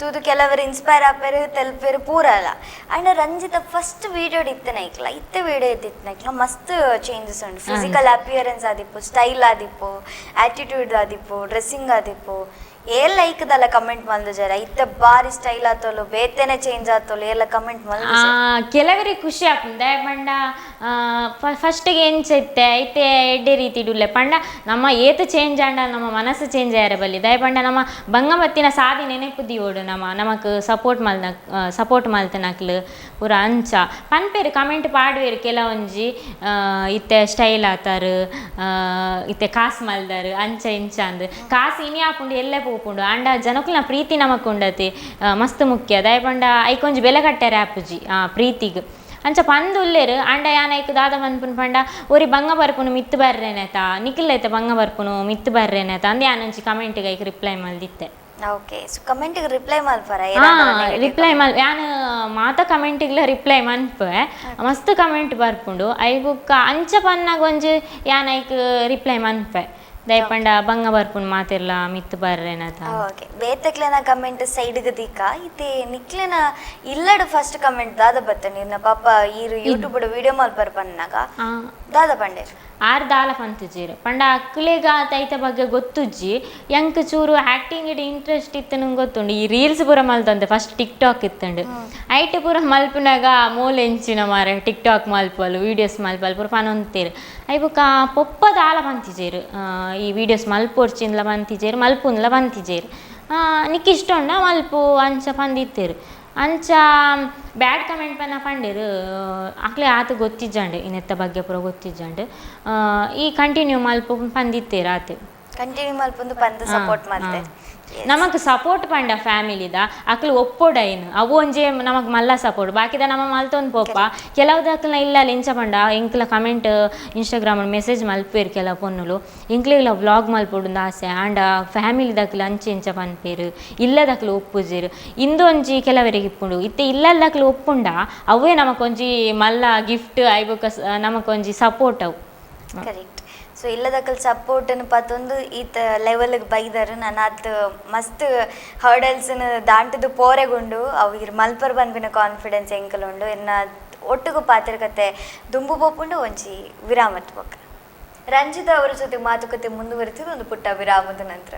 Speaker 1: ತೂದು ಕೆಲವರು ಇನ್ಸ್ಪೈರ್ ಆಪೆರ್, ತೆಲ್ಪೆರ್ ಪೂರಲ. And Ranjita first video ಇತ್ತನೈಕ್ಲ ಇತ್ತೆ ವೀಡಿಯೋ ಇತ್ತಿನೈಕ್ಲ ಮಸ್ತ್ ಚೇಂಜಸ್ ಉಂಡು. ಫಿಸಿಕಲ್ ಅಪಿಯರೆನ್ಸ್ ಆದಿಪ್ಪು, ಸ್ಟೈಲ್ ಆದಿಪ್ಪು, ಆಟಿಟ್ಯೂಡ್ ಆದಿಪ್ಪು, ಡ್ರೆಸ್ಸಿಂಗ್ ಆದಿಪ್ಪು. ಏಲ್ ಲೈಕ್ ದಲ್ಲ ಕಮೆಂಟ್ ಮಲ್ದುಜಾರ, ಇತ್ತೆ ಬಾರಿ ಸ್ಟೈಲ್ ಆತೋಲು, ಬೇತೆನೆ ಚೇಂಜ್ ಆತೋಲು, ಎಲ್ಲ ಕಮೆಂಟ್ ಮಲ್ದು?
Speaker 2: ಕೆಲವರಿಗೆ ಖುಷಿ ಆಪುಂಡು. ದಾಯೆ ಪಂಡ ಫಸ್ಟಿಗೆ ಎಂಚ ಇತ್ತೆ, ಇತ್ತೆ ಎಡ್ಡೆ ರೀತಿಡ್ ಉಲ್ಲೆ. ಪಂಡ ನಮ್ಮ ಏತ್ ಚೇಂಜ್ ಆಂಡ ನಮ್ಮ ಮನಸ್ಸು ಚೇಂಜ್ ಆಯರೆ ಬಲ್ಲಿ. ದಾಯೆ ಪಂಡ ನಮ್ಮ ಬಂಗ ಬತ್ತಿನ ಸಾದಿ ನೆನೆಪು ದೀವೊಡು. ನಮ್ಮ ನಮಕ್ ಸಪೋರ್ಟ್ ಮಲ್ತನಕ್ಲು ಪೂರ. ಅಂಚ ಪನ್ಪೆರ್, ಕಮೆಂಟ್ ಪಾಡುವೆರ್ ಕೆಲವೊಂಜಿ, ಇತ್ತೆ ಸ್ಟೈಲ್ ಆತಾರ್, ಇತ್ತೆ ಕಾಸ್ ಮಲ್ದಾರ್, ಅಂಚ ಇಂಚ ಅಂದ್. ಕಾಸ್ ಇನಿ ಆಪುಂಡು, ಎಲ್ಲೆ ಪೋಪುಂಡು. ಆಂಡ ಜನಕುಲ್ನ ಪ್ರೀತಿ ನಮಕ್ ಉಂಡತೆ, ಮಸ್ತ್ ಮುಖ್ಯ. ದಾಯೆ ಪಂಡ ಐಕೊಂಜಿ ಬೆಲೆ ಕಟ್ಟೆರೆ ಆಪುಜಿ ಆ ಪ್ರೀತಿಗ್. ಅಂಚ ಪಂದ್ ಉಲ್ಲೆರ್. ಆಂಡ ಯಾನ್ ಐಕ್ ದಾದ ಪನ್ಪುನು ಪಂಡ, ಒರಿ ಬಂಗ ಬರ್ಪುನು ಮಿತ್ತ್ ಬರ್ರೆನೆತ, ನಿಕುಲೈತ ಬಂಗ ಬರ್ಪುನು ಮಿತ್ತ್ ಬರ್ರೆನೆತ ಅಂದ್ ಯಾನ್ ಒಂಜಿ ಕಮೆಂಟ್ಗ್ ಐಕ್ ರಿಪ್ಲೈ ಮಲ್ದಿತ್ತೆ.
Speaker 1: ಓಕೆ, ಸೊ ಕಮೆಂಟ್ಗೆ ರಿಪ್ಲೈ ಮಲ್ಪರ?
Speaker 2: ರಿಪ್ಲೈ ಮಲ್ ಯಾನ್ ಮಾತ ಕಮೆಂಟಿಗ್ಲ ರಿಪ್ಲೈ ಮನ್ಪುವೆ. ಮಸ್ತ್ ಕಮೆಂಟ್ ಬರ್ಪುಂಡು. ಐ ಬುಕ್ಕ ಅಂಚ ಪನ್ನಾಗ ಒಂಜಿ ಯಾನ್ ಐಕ್ ರಿಪ್ಲೈ ಮನ್ಪೆ. ದಾಯೆ ಪಂಡ ಬಂಗ ಬರ್ಪುಂಡು ಮಾತೆರ್ಲ ಮಿತ್ತ್ ಬರ್ರೆನತ.
Speaker 1: ಓಕೆ, ಬೇತೆಕ್ಲೆನ ಕಮೆಂಟ್ ಸೈಡ್ಗೆ ದೀಕ, ಇತ್ತೆ ನಿಕ್ಲೆನ ಇಲ್ಲಡ್ ಫಸ್ಟ್ ಕಮೆಂಟ್ ದಾದ ಬತ್ತ? ನೀರ್ನ ಪಾಪ ಈರು ಯೂಟ್ಯೂಬ್ ವಿಡಿಯೋ ಮಲ್ಪರ್ ಪನ್ನಾಗ ದಾದ ಪಂಡೇರ್?
Speaker 2: ಆರ್ ದಾಲ ಪಂತುಜೆರ್. ಪಂಡ ಅಕ್ಲೆಗ್ ಐತ ಬಗ್ಗೆ ಗೊತ್ತುಜ್ಜಿ. ಎಂಕ್ ಚೂರು ಆಕ್ಟಿಂಗ್ ಇಂಟ್ರೆಸ್ಟ್ ಇತ್ತುಂಡು ಗೊತ್ತುಂಡು. ಈ ರೀಲ್ಸ್ ಪೂರ ಮಲ್ತೊಂತೆ. ಫಸ್ಟ್ ಟಿಕ್ ಟಾಕ್ ಇತ್ತುಂಡು. ಐಟ್ ಪೂರ ಮಲ್ಪುನಾಗ ಮೋಲ್ ಎಂಚಿನ ಮಾರೆ ಟಿಕ್ ಟಾಕ್ ಮಲ್ಪಲು, ವೀಡಿಯೋಸ್ ಮಲ್ಪಲು ಪೂರ ಪನೊಂತೆರ್. ಐ ಬೊಕ್ಕ ಪೊಪ್ಪ ದಾಲ ಪಂತಿಜೆರ್. ಈ ವೀಡಿಯೋಸ್ ಮಲ್ಪೊಡ್ಚಿಂದ್ಲ ಪಂತಿಜೆರ್, ಮಲ್ಪುಂದ್ಲ ಪಂತಿಜೆರ್. ನಿಕ್ಕ್ ಇಷ್ಟ ಉಂಡ ಮಲ್ಪು ಅಂಚ ಪಂದಿತ್ತೆರ್. ಅಂಚ ಬ್ಯಾಡ್ ಕಮೆಂಟ್ ಪನ್ನ ಪಂಡೆರ್. ಅಕ್ಲೆ ಆತ್ ಗೊತ್ತಿಜ್ಜಂಡ್, ನೆತ್ತ ಬಗ್ಗೆ ಪೂರ ಗೊತ್ತಿಜ್ಜಂಡ್. ಈ ಕಂಟಿನ್ಯೂ ಮಲ್ಪು ಪಂದಿತ್ತೆರ್ ಆತೆ.
Speaker 1: ಕಂಟಿನ್ಯೂ ಮಲ್ಪೊಂದು ಪಂದ್ ಸಪೋರ್ಟ್ ಮಲ್ತೆ.
Speaker 2: ನಮಕ್ ಸಪೋರ್ಟ್ ಪಂಡ ಫ್ಯಾಮಿಲಿದ ಅಕ್ಲು ಒಪ್ಪೊಡೈನ್, ಅವು ಒಂಜೆ ನಮಕ್ ಮಲ್ಲ ಸಪೋರ್ಟ್. ಬಾಕಿದ ನಮ ಮಲ್ತೊಂದು ಪೋಪ. ಕೆಲವುದಕ್ಲ್ನ ಇಲ್ಲ ಎಂಚ ಪಂಡ ಎಂಕ್ಲ comment Instagram message ಮಲ್ಪೇರ್ ಕೆಲವು ಪೊನ್ನುಲು, ಎಂಕ್ಲೆಗ್ಲ ವ್ಲಾಗ್ ಮಲ್ಪೊಡುಂದು ಆಸೆ, ಆಂಡ ಫ್ಯಾಮಿಲಿದಕ್ಲು ಅಂಚೆ ಇಂಚ ಪನ್ಪೇರು, ಇಲ್ಲದಕ್ಲು ಒಪ್ಪುಜೆರ್. ಇಂದೊಂಜಿ ಕೆಲವರಿಗೆ ಇಪ್ಪುಂಡು. ಇತ್ತೆ ಇಲ್ಲದಕ್ಲು ಒಪ್ಪುಂಡ ಅವೇ ನಮಕೊಂಜಿ ಮಲ್ಲ ಗಿಫ್ಟ್. ಐಬೊಕ ನಮಕೊಂಜಿ ಸಪೋರ್ಟ್ ಅವು.
Speaker 1: ಕರೆಕ್ಟ್. ಸೊ ಇಲ್ಲದಕಲ್ ಸಪೋರ್ಟ್ ಪತ್ತೊಂದು ಈತ ಲೆವೆಲ್ಗೆ ಬೈದರ್. ನಾನು ಆತ್ ಮಸ್ತ್ ಹರ್ಡಲ್ಸ್ ದಾಂಟದು ಪೋರೆಗುಂಡು. ಅವು ಇರ್ ಮಲ್ಪರ್ ಪನ್ಪಿನ ಕಾನ್ಫಿಡೆನ್ಸ್ ಎಂಕಲ್ ಉಂಡು. ಎನ್ನ ಒಟ್ಟುಗು ಪಾತ್ರಕತೆ ದುಂಬು ಪೋಪುಂಡು ಒಂಜಿ ವಿರಾಮದ ಬೊಕ್ಕ. ರಂಜಿತಾ ಅವರ ಜೊತೆ ಮಾತುಕತೆ ಮುಂದುವರಿತಿದ್ದು ಒಂದು ಪುಟ್ಟ ವಿರಾಮದ ನಂತರ.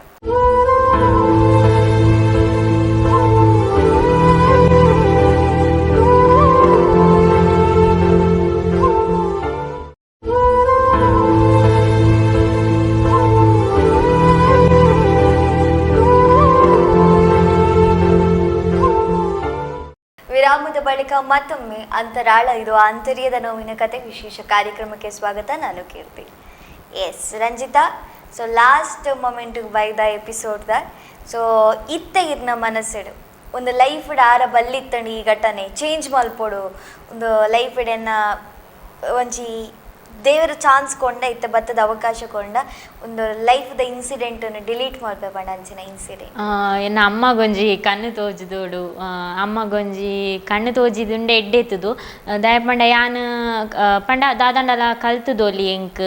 Speaker 1: ಅಂತರಾಳ. ಇದು ಆಂತರ್ಯದ ನೋವಿನ ಕತೆ ವಿಶೇಷ ಕಾರ್ಯಕ್ರಮಕ್ಕೆ ಸ್ವಾಗತ. ನಾನು Keerthi. Yes Ranjitha, so last ಮೊಮೆಂಟ್ಗೆ ಬೈದ ಎಪಿಸೋಡ್ದ. ಸೊ ಇತ್ತ ಇರ್ನ ಮನಸ್ಸಿಡು ಒಂದು ಲೈಫ್ ಆರ ಬಲ್ಲಿತ್ತಂಡು ಈ ಘಟನೆ ಚೇಂಜ್ ಮಲ್ಪೊಡು, ಒಂದು ಲೈಫ್ ಎನ್ನ ಒಂಜಿ ದೇವರ ಚಾನ್ಸ್ ಕೊಂಡ ಇತ್ತ ಬತ್ತದ ಅವಕಾಶ ಕೊಂಡ ಒಂದು ಲೈಫ್ದ ಇನ್ಸಿಡೆಂಟ್ ಡಿಲೀಟ್ ಮಲ್ಪೆ ಪಂಡ ಅಂಚಿನ ಇನ್ಸಿಡೆಂಟ್.
Speaker 2: ಎನ್ನ ಅಮ್ಮಗೊಂಜಿ ಕಣ್ಣು ತೋಜಿದೋಡು, ಅಮ್ಮಗೊಂಜಿ ಕಣ್ಣು ತೋಜಿದುಂಡೆ ಎಡ್ಡೆತ್ತುದು. ದಾಯ ಪಂಡ ಯಾನ್ ಪಂಡ ದಾದಂಡಲ ಕಲ್ತುದೊಲಿ ಎಂಕ್.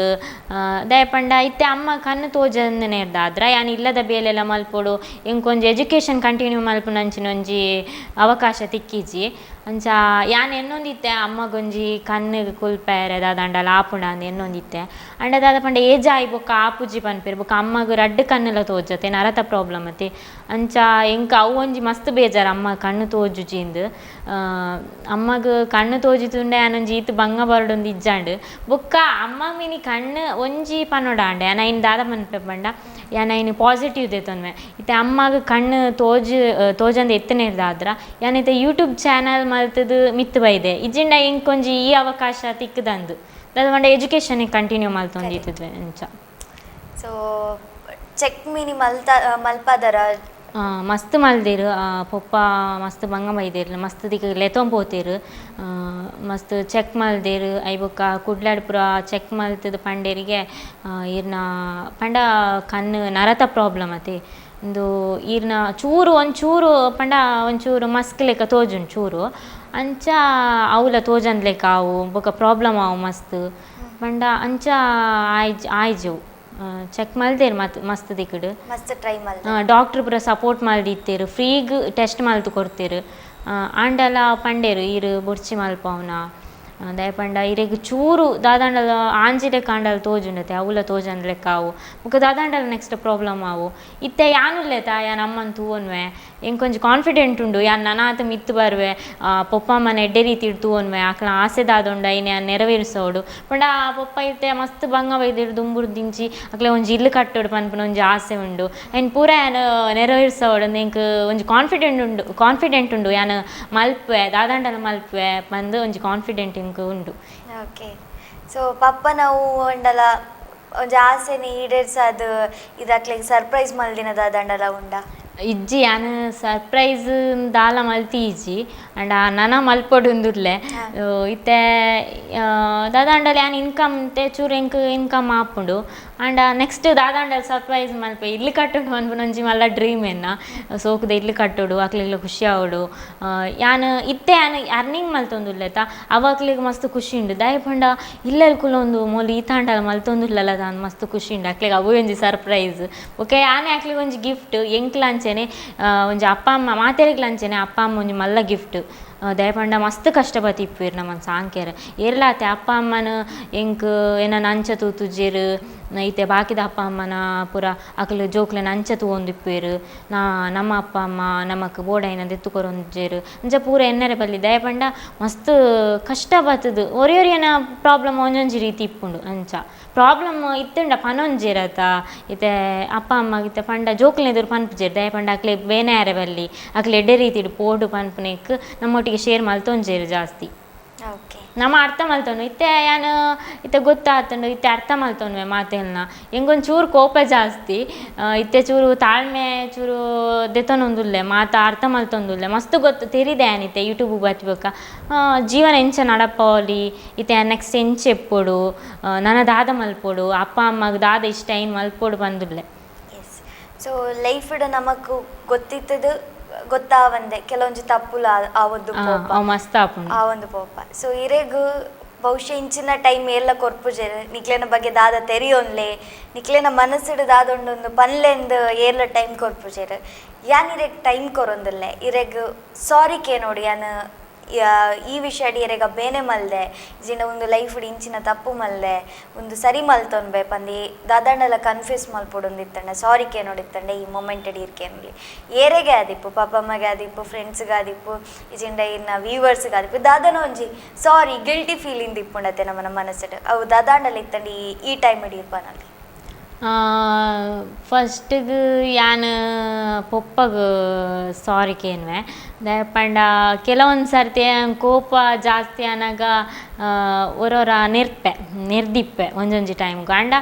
Speaker 2: ದಾಯ ಪಂಡ ಇತ್ತೆ ಅಮ್ಮ ಕಣ್ಣು ತೋಜಂದನೇರ್ದಾದ್ರ ಯಾನ್ ಇಲ್ಲದ ಬೇಲೆಲ್ಲ ಮಲ್ಪೊಡು, ಎಂಕೊಂಜಿ ಎಜುಕೇಷನ್ ಕಂಟಿನ್ಯೂ ಮಲ್ಪುನಂಚಿನ ಒಂಜಿ ಅವಕಾಶ ತಿಕ್ಕಿಜಿ. ಅಂಚ ಯಾನ್ ಎನ್ನೊಂದಿತ್ತೆ ಅಮ್ಮಗೊಂಜಿ ಕಣ್ಣು ಕುಲ್ಪೇರೆ ದಾದಂಡಲ ಆಪುಂಡ ಅಂದ್ ಎನ್ನೊಂದಿತ್ತೆ. ಅಂಡ ದಾದ ಪಂಡ ಏಜ್ ಆಯಿ ಬೊಕ್ಕ ಆಪುಜಿ ಪನ್ಪೆರ್. ಬೊಕ್ಕ ಅಮ್ಮಗ್ ರಡ್ಡ್ ಕಣ್ಣುಲ ತೋಜತೆ, ನರತ ಪ್ರಾಬ್ಲಮ್ ಅತೆ. ಅಂಚ ಎಂಕ್ ಅವು ಒಂಜಿ ಮಸ್ತ್ ಬೇಜಾರ್ ಅಮ್ಮ ಕಣ್ಣು ತೋಜುಜಿಂದ್. ಅಮ್ಮಗ್ ಕಣ್ಣು ತೋಜಿತುಂಡೆ ಯಾನೊಂಜಿ ಈತ್ ಬಂಗ ಬರಡೊಂದು ಇಜ್ಜಾಂಡ್. ಬೊಕ್ಕ ಅಮ್ಮ ಮಿನಿ ಕಣ್ಣು ಒಂಜಿ ಪನೊಡಾಂಡೆ ಯಾನ್ ಐನ್ ದಾದ ಪನ್ಪೆ ಪಂಡ ಯಾನ್ ಐನ್ ಪಾಸಿಟಿವ್ ದೆತೊನ್ವೆ. ಇತ್ತೆ ಅಮ್ಮಗ್ ಕಣ್ಣು ತೋಜಂದೆ ಎತ್ತನೇರ್ದಾದ್ರ ಯಾನ್ ಇತ್ತೆ ಯೂಟ್ಯೂಬ್ ಚಾನಲ್ ಮಲ್ತದು ಮಿತ್ತ್ ಬೈದೆ. ಇಜ್ಜಿಂಡ ಎಂಕೊಂಜಿ ಈ ಅವಕಾಶ ತಿಕ್ಕದಂದು ದಾದ ಪಂಡ ಎಜುಕೇಷನ್ ಕಂಟಿನ್ಯೂ ಮಲ್ತೊಂದಿತ್ತುದ್ವೆ ಅಂಚ.
Speaker 1: So check mini ಮಲ್ತ ಮಲ್ಪದರ?
Speaker 2: ಮಸ್ತ್ ಮಲ್ದೆರ್. ಪೊಪ್ಪ ಮಸ್ತ್ ಬಂಗ ಬೈದೆರ್, ಮಸ್ತ್ ದಿಕ್ಕ್ ಲೆತೊಂದು ಪೋತೆರ್, ಮಸ್ತ್ ಚೆಕ್ ಮಲ್ದೆರ್. ಐ ಬೊಕ್ಕ ಕುಡ್ಲಡ್ ಪೂರ ಚೆಕ್ ಮಲ್ತುದು ಪಂಡೆರಿಗೆ ಈರ್ನ ಪಂಡ ಕಣ್ಣು ನರತ ಪ್ರಾಬ್ಲಮ್ ಅತೆ ಉಂದು, ಈರ್ನ ಚೂರು ಒಂಚೂರು ಪಂಡ ಒಂಚೂರು ಮಸ್ಕ್ ಲೆಕ್ಕ ತೋಜುಂಡು ಚೂರು, ಅಂಚ ಅವುಲ ತೋಜಂದ್ ಲೆಕ್ಕ ಅವು ಬೊಕ್ಕ ಪ್ರಾಬ್ಲಮ್ ಅವು ಮಸ್ತ್ ಪಂಡ ಅಂಚ ಆಯ್ಜ್ ಆಯ್ಜವು. ಚೆಕ್ ಮಲ್ದೆರ್ ಮತ್ ಮಸ್ತ್ ದಿಕ್ಕಡ್.
Speaker 1: ಮಸ್ತ್ ಟ್ರೈ ಮಲ್ದ.
Speaker 2: ಡಾಕ್ಟ್ರ್ ಪೂರ ಸಪೋರ್ಟ್ ಮಲ್ದಿತ್ತೆರ್, ಫ್ರೀಗ್ ಟೆಸ್ಟ್ ಮಲ್ತ್ ಕೊರ್ತೆರ್. ಆಂಡಲ ಪಂಡೆರ್ ಈರ್ ಬೊರ್ಚಿ ಮಲ್ಪವುನ, ದಾಯೆ ಪಂಡ ಇರೆಗ್ ಚೂರು ದಾದಾಂಡಲ ಆಂಜಿ ಲೆಕ್ಕ ಆಂಡಲ ತೋಜುಂಡತೆ ಅವುಲ ತೋಜಂದ್ ಲೆಕ್ಕ ಅವು ಬೊಕ್ಕ ದಾದಾಂಡಲ ನೆಕ್ಸ್ಟ್ ಪ್ರಾಬ್ಲಮ್ ಆವು. ಇತ್ತೆ ಯಾನುಲ್ಲೆ ತಾ ಯಾನ್ ಅಮ್ಮನ್ ತೂವೊನ್ವೆ, ಎಂಕೊಂಜಿ ಕಾನ್ಫಿಡೆಂಟ್ ಉಂಡು, ಯಾನ್ ನನಾತ್ ಮಿತ್ತ್ ಬರುವೆ, ಪೊಪ್ಪ ಅಮ್ಮನ ಎಡ್ಡೆ ರೀತಿಡ್ ತೂವೊನ್ವೆ, ಅಕ್ಲ ಆಸೆ ದಾದ ಉಂಡು ಐನ್ ಯಾನ್ ನೆರವೇರಿಸೋಡು. ಪಂಡ ಆ ಪೊಪ್ಪ ಇತ್ತೆ ಮಸ್ತ್ ಬಂಗ ಬೈದೆರ್ ದುಂಬುರ್ದಿಂಚಿ ಅಕ್ಲೆ ಒಂಜಿ ಇಲ್ಲ್ ಕಟ್ಟೊಡು ಪನ್ಪುನ ಒಂಜಿ ಆಸೆ ಉಂಡು, ಐನ್ ಪೂರ ಯಾನ್ ನೆರವೇರಿಸೋಡು ಎಂಕ್ ಒಂಜಿ ಕಾನ್ಫಿಡೆಂಟ್ ಉಂಡು, ಕಾನ್ಫಿಡೆಂಟ್ ಉಂಡು ಯಾನ್ ಮಲ್ಪುವೆ ದಾದಾಂಡಲ ಮಲ್ಪುವೆ ಪಂದ್ ಒಂಜಿ ಕಾನ್ಫಿಡೆಂಟ್ ಎಂಕ್ ಉಂಡು.
Speaker 1: ಓಕೆ, ಸೊ ಪಪ್ಪ ನಾವು ಉಂಡಲ ಒಂಜಿ ಆಸೆನೆ ಈಡೇರ್ಸಾದ್ ಇದಕ್ಲೆಗ್ ಸರ್ಪ್ರೈಸ್ ಮಲ್ದಿನ ದಾದಂಡಲ ಉಂಡ?
Speaker 2: ಇಜ್ಜಿ, ಯಾನ್ ಸರ್ಪ್ರೈಸ್ ದಾಲ ಮಲ್ತಿ ಇಜ್ಜಿ. ಅಂಡ ನನ ಮಲ್ಪೊಡುಂದುರ್ಲೆ. ಇತ್ತೆ ದಾದಾಂಡಲ ಯಾನ್ ಇನ್ಕಮ್ ಇತ್ತೆ ಚೂರು ಎಂಕ್ ಇನ್ಕಮ್ ಆಪುಂಡು. ಆಂಡ ನೆಕ್ಸ್ಟ್ ದಾದಾಂಡಲ ಸರ್ಪ್ರೈಸ್ ಮಲ್ಪೆ ಇಲ್ಲ್ ಕಟ್ಟೊಡು ಪನ್ಪುನ ಒಂಜಿ ಮಲ್ಲ ಡ್ರೀಮ್ ಎನ್ನ. ಸೋಕುದ ಇಲ್ಲ್ ಕಟ್ಟೊಡು, ಅಕ್ಲೆಗ್ಲ ಖುಷಿ ಆವೊಡು. ಯಾನ್ ಇತ್ತೆ ಯಾನ್ ಅರ್ನಿಂಗ್ ಮಲ್ತೊಂದುಲ್ಲೆತ ಅವು ಅಕ್ಲೆಗ್ ಮಸ್ತ್ ಖುಷಿ ಉಂಡು. ದಾಯೆ ಪಂಡ ಇಲ್ಲಲ್ ಕುಲೊಂದು ಮೋಲು ಈತಾಂಡಲ ಮಲ್ತೊಂದುಲ್ಲಲ್ಲ ದಾನ್ ಮಸ್ತ್ ಖುಷಿ ಉಂಡು ಅಕ್ಲೆಗ್, ಅವು ಒಂಜಿ ಸರ್ಪ್ರೈಸ್. ಬೊಕ್ಕ ಯಾನೇ ಅಕ್ಲೆಗ್ ಒಂಜಿ ಗಿಫ್ಟ್ ಎಂಕ್ಲ ಅಂಚೆನೆ ಒಂಜಿ ಅಪ್ಪ ಅಮ್ಮ ಮಾತೆರೆಗ್ಲ ಅಂಚೆನೆ ಅಪ್ಪ ಅಮ್ಮ ಒಂಜಿ ಮಲ್ಲ ಗಿಫ್ಟ್. ದಾಯೆ ಪಂಡ ಮಸ್ತ್ ಕಷ್ಟ ಬತ್ತಿಪ್ಪುವೆರ್ ನಮನ್ ಸಾಂಕೆರ್ ಏರ್ಲಾತೆ ಅಪ್ಪ ಅಮ್ಮನ ಎಂಕ್ ಎನನ್ ಅಂಚ ತೂತುಜೆರ್. ಇತ್ತೆ ಬಾಕಿದ ಅಪ್ಪ ಅಮ್ಮನ ಪೂರ ಅಕ್ಲು ಜೋಕ್ಲೆನ ಅಂಚ ತೂವೊಂದಿಪ್ಪುವೆರ್. ನಮ್ಮ ಅಪ್ಪ ಅಮ್ಮ ನಮಕ್ ಬೋಡಾಯಿನ ದೆತ್ತ್ ಕೊರೊಂದಿಜ್ಜೆರ್. ಅಂಚ ಪೂರ ಎನ್ನರೆ ಬಲ್ಲಿ, ದಾಯೆ ಪಂಡ ಮಸ್ತ್ ಕಷ್ಟ ಬತ್ತುದು ಒರಿ ಒರಿಯನ ಪ್ರಾಬ್ಲಮ್ ಒಂಜೊಂಜಿ ರೀತಿ ಇಪ್ಪುಂಡು. ಅಂಚ ಪ್ರಾಬ್ಲಮ್ ಇತ್ತುಂಡ ಪನೊಂಜೆರ್ ಅತ ಇತ್ತೆ ಅಪ್ಪ ಅಮ್ಮ ಇತ್ತೆ ಪಂಡ ಜೋಕ್ಲೆನ ಎದುರು ಪನ್ಪುಜೆರ್. ದಾಯೆ ಪಂಡ ಅಕ್ಲೆಗ್ ಬೇನೆ ಆರೆ ಬಲ್ಲಿ, ಅಕ್ಲೆ ಎಡ್ಡೆ ರೀತಿಡ್ ಪೋಡು ಪನ್ಪುನೆಕ್ ನಮ್ಮೊಟ್ಟಿಗೆ ಶೇರ್ ಮಲ್ತೊಂಜೆರ್ ಜಾಸ್ತಿ.
Speaker 1: ಓಕೆ,
Speaker 2: ನಮ ಅರ್ಥ ಮಲ್ತೊನು ಇತ್ತೆ ಯಾನ್ ಇತ್ತೆ ಗೊತ್ತಾತುಂಡು, ಇತ್ತೆ ಅರ್ಥ ಮಲ್ತೊನ್ವೆ ಮಾತೆಲ್ನ. ಎಂಕೊಂಚೂರು ಚೂರು ಕೋಪ ಜಾಸ್ತಿ, ಇತ್ತೆ ಚೂರು ತಾಳ್ಮೆ ಚೂರು ದೆತೊನೊಂದುಲ್ಲೆ, ಮಾತ ಅರ್ಥ ಮಲ್ತೊಂದುಲ್ಲೆ. ಮಸ್ತ್ ಗೊತ್ತು ತೆರಿದೆ ಯಾನ್ ಇತ್ತೆ ಯೂಟ್ಯೂಬ್ ಬತ್ತಿ ಬೊಕ್ಕ ಜೀವನ ಎಂಚ ನಡಪಾವೊಲಿ, ಇತ್ತೆ ನೆಕ್ಸ್ಟ್ ಎಂಚ ಎಪ್ಪೊಡು, ನನ ದಾದ ಮಲ್ಪೊಡು, ಅಪ್ಪ ಅಮ್ಮಗ್ ದಾದ ಇಷ್ಟ ಐನ್ ಮಲ್ಪೊಡು ಪಂದುಲ್ಲೆ.
Speaker 1: ಎಸ್, ಸೊ ಲೈಫ್ಡ್ ನಮಕ್ ಗೊತ್ತಿತ್ತದು ಗೊತ್ತಾವಂದೆ ಕೆಲವೊಂಜಿ ತಪ್ಪುಲು ಆವೊಂದು ಪೋಪ,
Speaker 2: ಅವು ಮಸ್ತ್ ಆಪುಂಡು.
Speaker 1: ಆವೊಂದು ಪೋಪ. ಸೊ ಇರೆಗ್ ಬಹುಶಃ ಇಂಚಿನ ಟೈಮ್ ಏರ್ಲ ಕೊರ್ಪುಜೆರ್, ನಿಕ್ಲೆನ ಬಗ್ಗೆ ದಾದ ತೆರಿಯೊನ್ಲೆ, ನಿಕ್ಲೆನ ಮನಸ್ಸುಡು ದಾದ ಉಂಡೊಂದು ಪನ್ಲೆಂದು ಏರ್ಲ ಟೈಮ್ ಕೊರ್ಪುಜೆರ್. ಯಾನ್ ಇರೆಗ್ ಟೈಮ್ ಕೊರೊಂದುಲ್ಲೆ, ಇರೆಗ್ ಸಾರಿ ಕೇನೋಡು ಯಾನ್ ಈ ವಿಷಯಡ್ ಇರೆಗ ಬೇನೆ ಮಲ್ದೆ, ಇಜಿಂಡ ಒಂದು ಲೈಫ್ಡ್ ಇಂಚಿನ ತಪ್ಪು ಮಲ್ದೆ, ಒಂದು ಸರಿ ಮಲ್ತೊನ್ಬೆ ಪಂದು ದಾದಾಂಡಲ ಕನ್ಫ್ಯೂಸ್ ಮಲ್ಪೊಡೊಂದಿತ್ತಂಡ ಸಾರಿ ಕೇನೋಡಿತ್ತಂಡ ಈ ಮೊಮೆಂಟ್ ಇರ್ ಕೇನೊಲಿ. ಏರೆಗೆ ಆದಿಪ್ಪು, ಪಾಪ ಅಮ್ಮಗೆ ಆದಿಪ್ಪು, ಫ್ರೆಂಡ್ಸ್ಗೆ ಆದಿಪ್ಪು, ಇಜಿಂಡ ಇನ್ನ ವ್ಯೂವರ್ಸ್ಗೆ ಆದಿಪ್ಪು, ದಾದನ ಒಂಜಿ ಸಾರಿ ಗಿಲ್ಟಿ ಫೀಲಿಂಗ್ ಇಪ್ಪುಂಡತೆ ನಮ್ಮನ ಮನಸ್ಸುಡ್, ಅವು ದಾದಾಂಡಲ ಇತ್ತಂಡ ಈ ಟೈಮ್ ಇರ್ಪನಲ್ಲಿ.
Speaker 2: ಫಸ್ಟ್ಗ್ ಯಾನ್ ಪೊಪ್ಪಗ್ ಸಾರಿ ಕೇನ್ವೆ. ದಾಯೆ ಪಂಡ ಕೆಲವೊಂದು ಸರ್ತಿ ಯಾನ್ ಕೋಪ ಜಾಸ್ತಿ ಆನಗ ಒರೊರ ನೆರ್ಪೆ ನೆರ್ದಿಪ್ಪೆ ಒಂಜೊಂಜಿ ಟೈಮ್ಗ್. ಆಂಡ